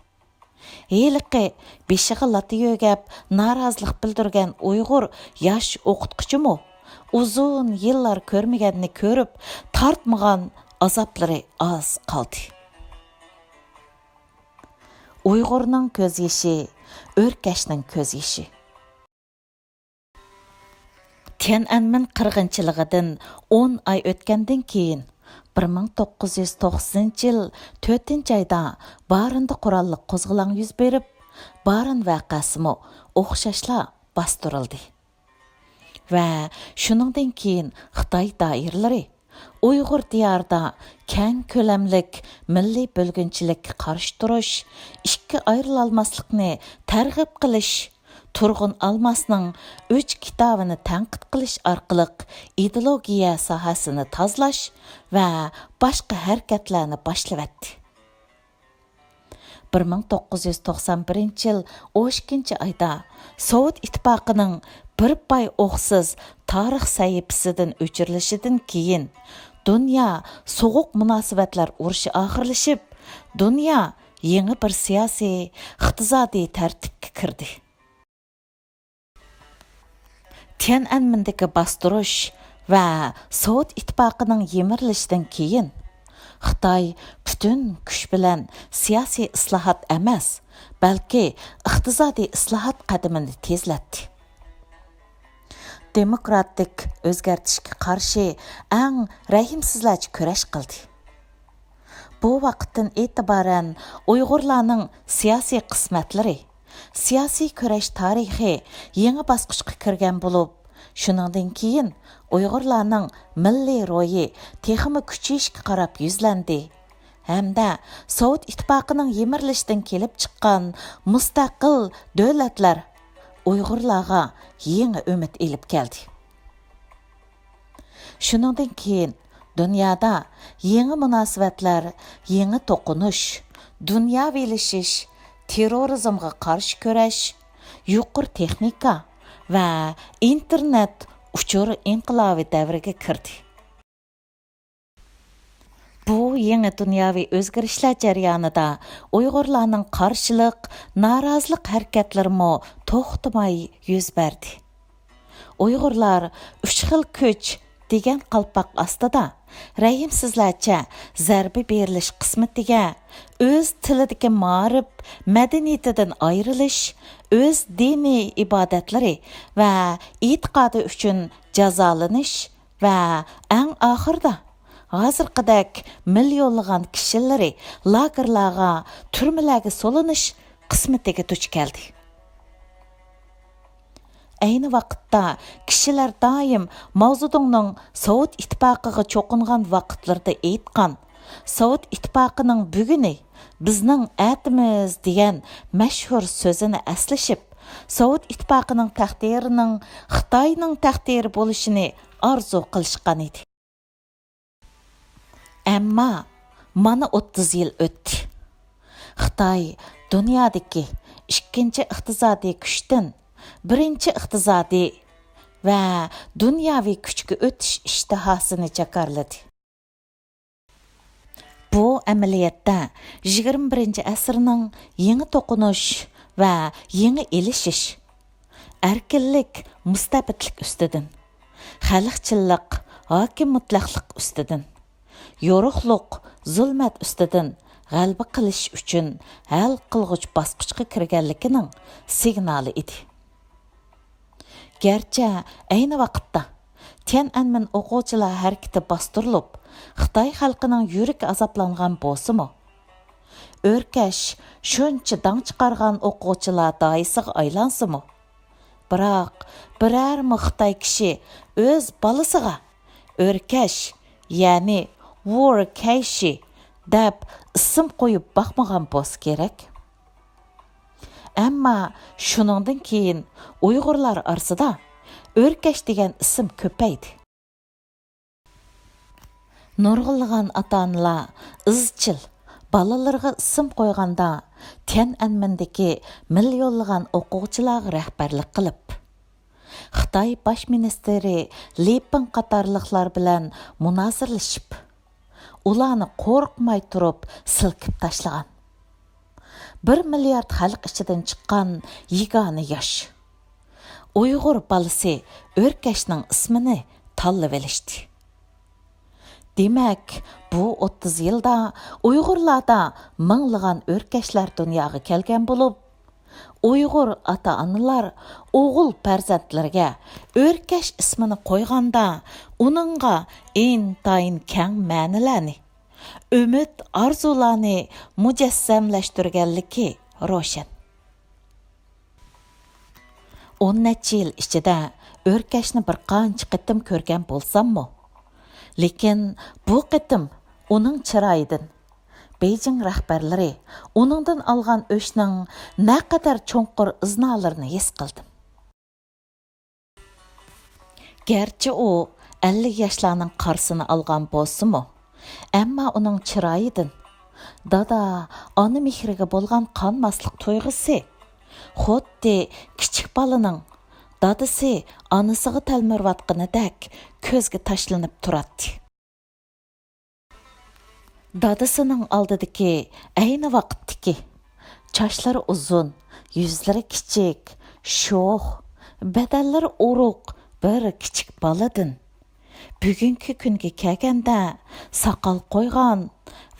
ھېلىقى بېشىغا لاتا يۆگەپ نارازىلىق بىلدۈرگەن ئۇيغۇر ياش ئوقۇتقۇچىمۇ ئۇزۇن يىللار كۆرمىگەننى كۆرۈپ تارتمىغان ئازابلىرى ئاز قالدى. ئۇيغۇرنىڭ كۆز يېشى، ئۆركەشنىڭ كۆز يېشى. تيەنئەنمېن قىرغىنچىلىقىدىن ئون ئاي ئۆتكەندىن كېيىن، بىر مىڭ توققۇز يۈز توقسىنىنچى يىل تۆتىنچى ئايدا بارىندا قوراللىق قوزغىلاڭ يۈز بېرىپ، بارىن ۋەقەسىمۇ ئوخشاشلا باستۇرۇلدى. ۋە شۇنىڭدىن كېيىن خىتاي دائىرىلىرى ئۇيغۇر دىيارىدا كەڭ كۆلەملىك مىللىي بۆلگۈنچىلىككە قارشى تۇرۇش، ئىككى ئايرىلالماسلىقنى تەرغىب قىلىش، تۇرغۇن ئالماسنىڭ ئۈچ كىتابىنى تەنقىد قىلىش ئارقىلىق ئىدېئولوگىيە ساھەسىنى تازىلاش ۋە باشقا ھەرىكەتلەرنى باشلىۋەتتى. بىر مىڭ توققۇز يۈز توقسان بىرىنچى يىل ئون ئىككىنچى ئايدا سوۋېت ئىتتىپاقىنىڭ بىر پاي ئوقسىز تارىخ سەھىپىسىدىن ئۆچۈرۈلۈشىدىن كېيىن، دۇنيا سوغۇق مۇناسىۋەتلەر ئۇرۇشى ئاخىرلىشىپ، دۇنيا يېڭى بىر سىياسىي، ئىقتىسادىي تەرتىپكە كىردى. تيەنئەنمېندىكى باستۇرۇش ۋە سوۋېت ئىتتىپاقىنىڭ يىمىرىلىشىدىن كېيىن، خىتاي پۈتۈن كۈچ بىلەن سىياسىي ئىسلاھات ئەمەس، بەلكى ئىقتىسادىي ئىسلاھات قەدىمىنى تېزلەتتى. دېموكراتىك ئۆزگەرتىشكە قارشى ئەڭ رەھىمسىزلەرچە كۈرەش قىلدى. بۇ ۋاقىتتىن ئېتىبارەن ئۇيغۇرلارنىڭ سىياسىي قىسمەتلىرى، سىياسىي كۈرەش تارىخى يېڭى باسقۇچقا كىرگەن بولۇپ، شۇنىڭدىن كېيىن ئۇيغۇرلارنىڭ مىللىي روھى تېخىمۇ كۈچىيىشكە قاراپ يۈزلەندى ھەمدە سوۋېت ئىتتىپاقىنىڭ يىمىرىلىشىدىن كېلىپ چىققان مۇستەقىل دۆلەتلەر ئۇيغۇرلارغا يېڭى ئۈمىد ئېلىپ كەلدى. شۇنىڭدىن كېيىن دۇنيادا يېڭى مۇناسىۋەتلەر، يېڭى توقۇنۇش، دۇنياۋىلىشىش، تېررورىزمغا قارشى كۈرەش، يۇقىرى تېخنىكا ۋە ئىنتېرنېت ئۇچۇر ئىنقىلابى دەۋرىگە كىردى. بۇ يېڭى دۇنياۋى ئۆزگىرىشلەر جەريانىدا ئۇيغۇرلارنىڭ قارشىلىق، نارازىلىق ھەرىكەتلىرىمۇ توختىماي يۈز بەردى. ئۇيغۇرلار ئۈچ خىل كۈچ دېگەن قالپاق ئاستىدا رەھىمسىزلەرچە زەربە بېرىلىش قىسمىتىگە ئۆز تىلىدىكى مائارىپ مەدەنىيىتىدىن ئايرىلىش، ئۆز دىنىي ئىبادەتلىرى ۋە ئېتىقادى ئۈچۈن جازالىنىش، ۋە ئەڭ ئاخىرىدا ھازىرقىدەك مىليونلىغان كىشىلىرى لاگېرلارغا، تۈرمىلەرگە سولىنىش قىسمىتىگە دۇچ كەلدى. ئەينى ۋاقىتتا كىشىلەر دائىم ماۋزېدۇڭنىڭ سوۋېت ئىتتىپاقىغا چوقۇنغان ۋاقىتلىرىدا ئېيتقان، سوۋېت ئىتتىپاقىنىڭ بۈگۈنى بىزنىڭ ئەتىمىز دېگەن مەشھۇر سۆزىنى ئەسلىشىپ، سوۋېت ئىتتىپاقىنىڭ تەقدىرىنىڭ خىتاينىڭ تەقدىرى بولۇشىنى ئارزۇ قىلىشقان ئىدى. ئەمما مانا ئوتتۇز يىل ئۆتتى. خىتاي دۇنيادىكى ئىككىنچى ئىقتىسادىي كۈچتىن بىرىنچى ئىقتىسادىي ۋە دۇنياۋى كۈچكە ئۆتۈش ئىشتىھاسىنى جاكارلىدى. بۇ ئەمەلىيەتتە يىگىرمە بىرىنچى ئەسىرنىڭ يېڭى توقۇنۇش، ۋە يېڭى ئېلىشىش، ئەركىنلىك، مۇستەبىتلىك ئۈستىدىن، خەلقچىللىق، ھاكىم مۇتلەقلىق ئۈستىدىن، يورۇقلۇق، زۇلمەت ئۈستىدىن غەلىبە قىلىش ئۈچۈن ھەل قىلغۇچ باسقۇچقا كىرگەنلىكىنىڭ سىگنالى ئىدى. گەرچە ئەينى ۋاقىتتا تيەنئەنمېن ئوقۇغۇچىلار ھەرىكىتى باستۇرۇلۇپ، خىتاي خەلقىنىڭ يۈرىكى ئازابلانغان بولسىمۇ، ئۆركەش شۇنچە داڭ چىقارغان ئوقۇغۇچىلار داھىيسىغا ئايلانسىمۇ، بىراق بىرەرمۇ خىتاي كىشى ئۆز بالىسىغا ئۆركەش، يەنى ۋۇركەيشى دەپ ئىسىم قويۇپ باقمىغان بولسا كېرەك. ئەمما شۇنىڭدىن كېيىن ئۇيغۇرلار ئارىسىدا ئۆركەش دېگەن ئىسىم كۆپەيدى. نۇرغۇنلىغان ئاتا-ئانىلار ئىزچىل بالىلىرىغا ئىسىم قويغاندا، تيەنئەنمېندىكى مىليونلىغان ئوقۇغۇچىلارغا رەھبەرلىك قىلىپ، خىتاي باش مىنىستىرى لى پېڭ قاتارلىقلار بىلەن مۇنازىرىلىشىپ، ئۇلارنى قورقماي تۇرۇپ سىلكىپ تاشلىغان. بىر مىليارد خەلق ئىچىدىن چىققان يېگانە ياش ئۇيغۇر بالىسى ئۆركەشنىڭ ئىسمىنى تاللىۋېلىشتى. دېمەك، بۇ ئوتتۇز يىلدا ئۇيغۇرلاردا مىڭلىغان ئۆركەشلەر دۇنياغا كەلگەن بولۇپ، ئۇيغۇر ئاتا-ئانىلار ئوغۇل پەرزەنتلىرىگە ئۆركەش ئىسمىنى قويغاندا، ئۇنىڭغا ئىنتايىن كەڭ مەنىلەرنى، ئۈمىد-ئارزۇلارنى مۇجەسسەملەشتۈرگەنلىكى روشەن. ئون نەچچە يىل ئىچىدە ئۆركەشنى بىر قانچە قېتىم كۆرگەن بولساممۇ، لېكىن بۇ قېتىم ئۇنىڭ چىرايىدىن، بېيجىڭ رەھبەرلىرى ئۇنىڭدىن ئالغان ئۆچنىڭ نەقەدەر چوڭقۇر ئىزنالىرىنى ھېس قىلدىم. گەرچە ئۇ ئەللىك ياشلارنىڭ قارىسىنى ئالغان بولسىمۇ، ئەمما ئۇنىڭ چىرايىدىن دادا، ئانا مېھرىگە بولغان قانماسلىق تۇيغۇسى خۇددى كىچىك بالىنىڭ دادىسى ئانىسىغا تەلمۈرۈۋاتقىنىدەك كۆزگە تاشلىنىپ تۇراتتى. دادىسىنىڭ ئالدىدىكى ئەينى ۋاقىتتىكى چاچلىرى ئۇزۇن، يۈزلىرى كىچىك، شوخ، بەدەنلىرى ئورۇق بىر كىچىك بالىدىن بۈگۈنكى كۈنگە كەلگەندە ساقال قويغان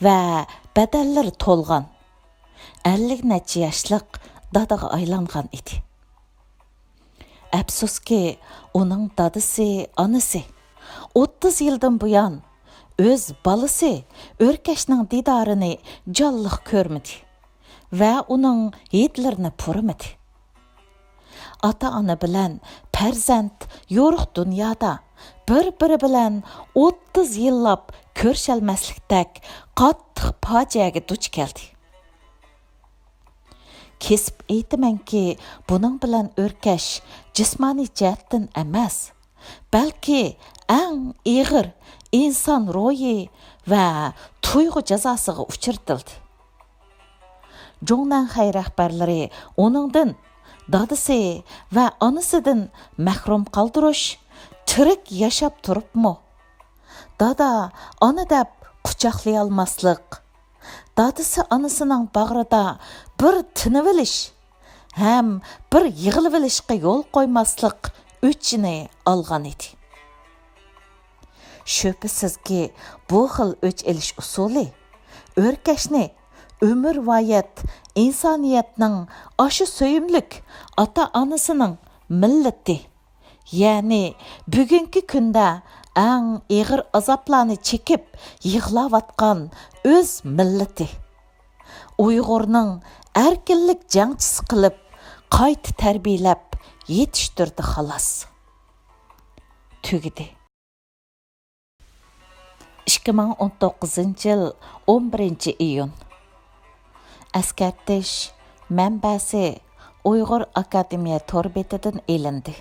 ۋە بەدەنلىرى تولغان ئەللىك نەچچە ياشلىق دادىغا ئايلانغان ئىدى. ئەپسۇسكى، ئۇنىڭ دادىسى، ئانىسى ئوتتۇز يىلدىن بۇيان ئۆز بالىسى ئۆركەشنىڭ دىدارىنى جانلىق كۆرمىدى ۋە ئۇنىڭ ھىدلىرىنى پۇرىمىدى. ئاتا-ئانا بىلەن پەرزەنت يورۇق دۇنيادا بىر-بىرى بىلەن ئوتتۇز يىللاپ كۆرۈشەلمەسلىكتەك قاتتىق پاجىئەگە دۇچ كەلدى. كېسىپ ئېيتىمەنكى، بۇنىڭ بىلەن ئۆركەش جىسمانىي جەھەتتىن ئەمەس، بەلكى ئەڭ ئېغىر ئىنسان روھى ۋە تۇيغۇ جازاسىغا ئۇچرىتىلدى. جۇڭنەنخەي رەھبەرلىرى ئۇنىڭدىن دادىسى ۋە ئانىسىدىن مەھرۇم قالدۇرۇش، تىرىك ياشاپ تۇرۇپمۇ دادا، ئانا دەپ قۇچاقلىيالماسلىق، دادىسى ئانىسىنىڭ باغرىدا بىر تىنىۋېلىش ھەم بىر يىغلىۋېلىشقا يول قويماسلىق ئۆچىنى ئالغان ئىدى. شۈبھىسىزكى، بۇ خىل ئۆچ ئېلىش ئۇسۇلى ئۆركەشنى ئۆمۈرۋايەت ئىنسانىيەتنىڭ ئاشۇ سۆيۈملۈك ئاتا-ئانىسىنىڭ مىللىتى، يەنى بۈگۈنكى كۈندە ئەڭ ئېغىر ئازابلارنى چېكىپ يىغلاۋاتقان ئۆز مىللىتى، ئۇيغۇرنىڭ ئەركىنلىك جەڭچىسى قىلىپ قايتا تەربىيەلەپ يېتىشتۈردى خالاس. تۈگىدى. ئىككى مىڭ ئون توققۇزىنچى يىل ئون بىرىنچى ئىيۇن. ئەسكەرتىش، مەنبەسى ئۇيغۇر ئاكادېمىيە تور بېتىدىن ئېلىندى.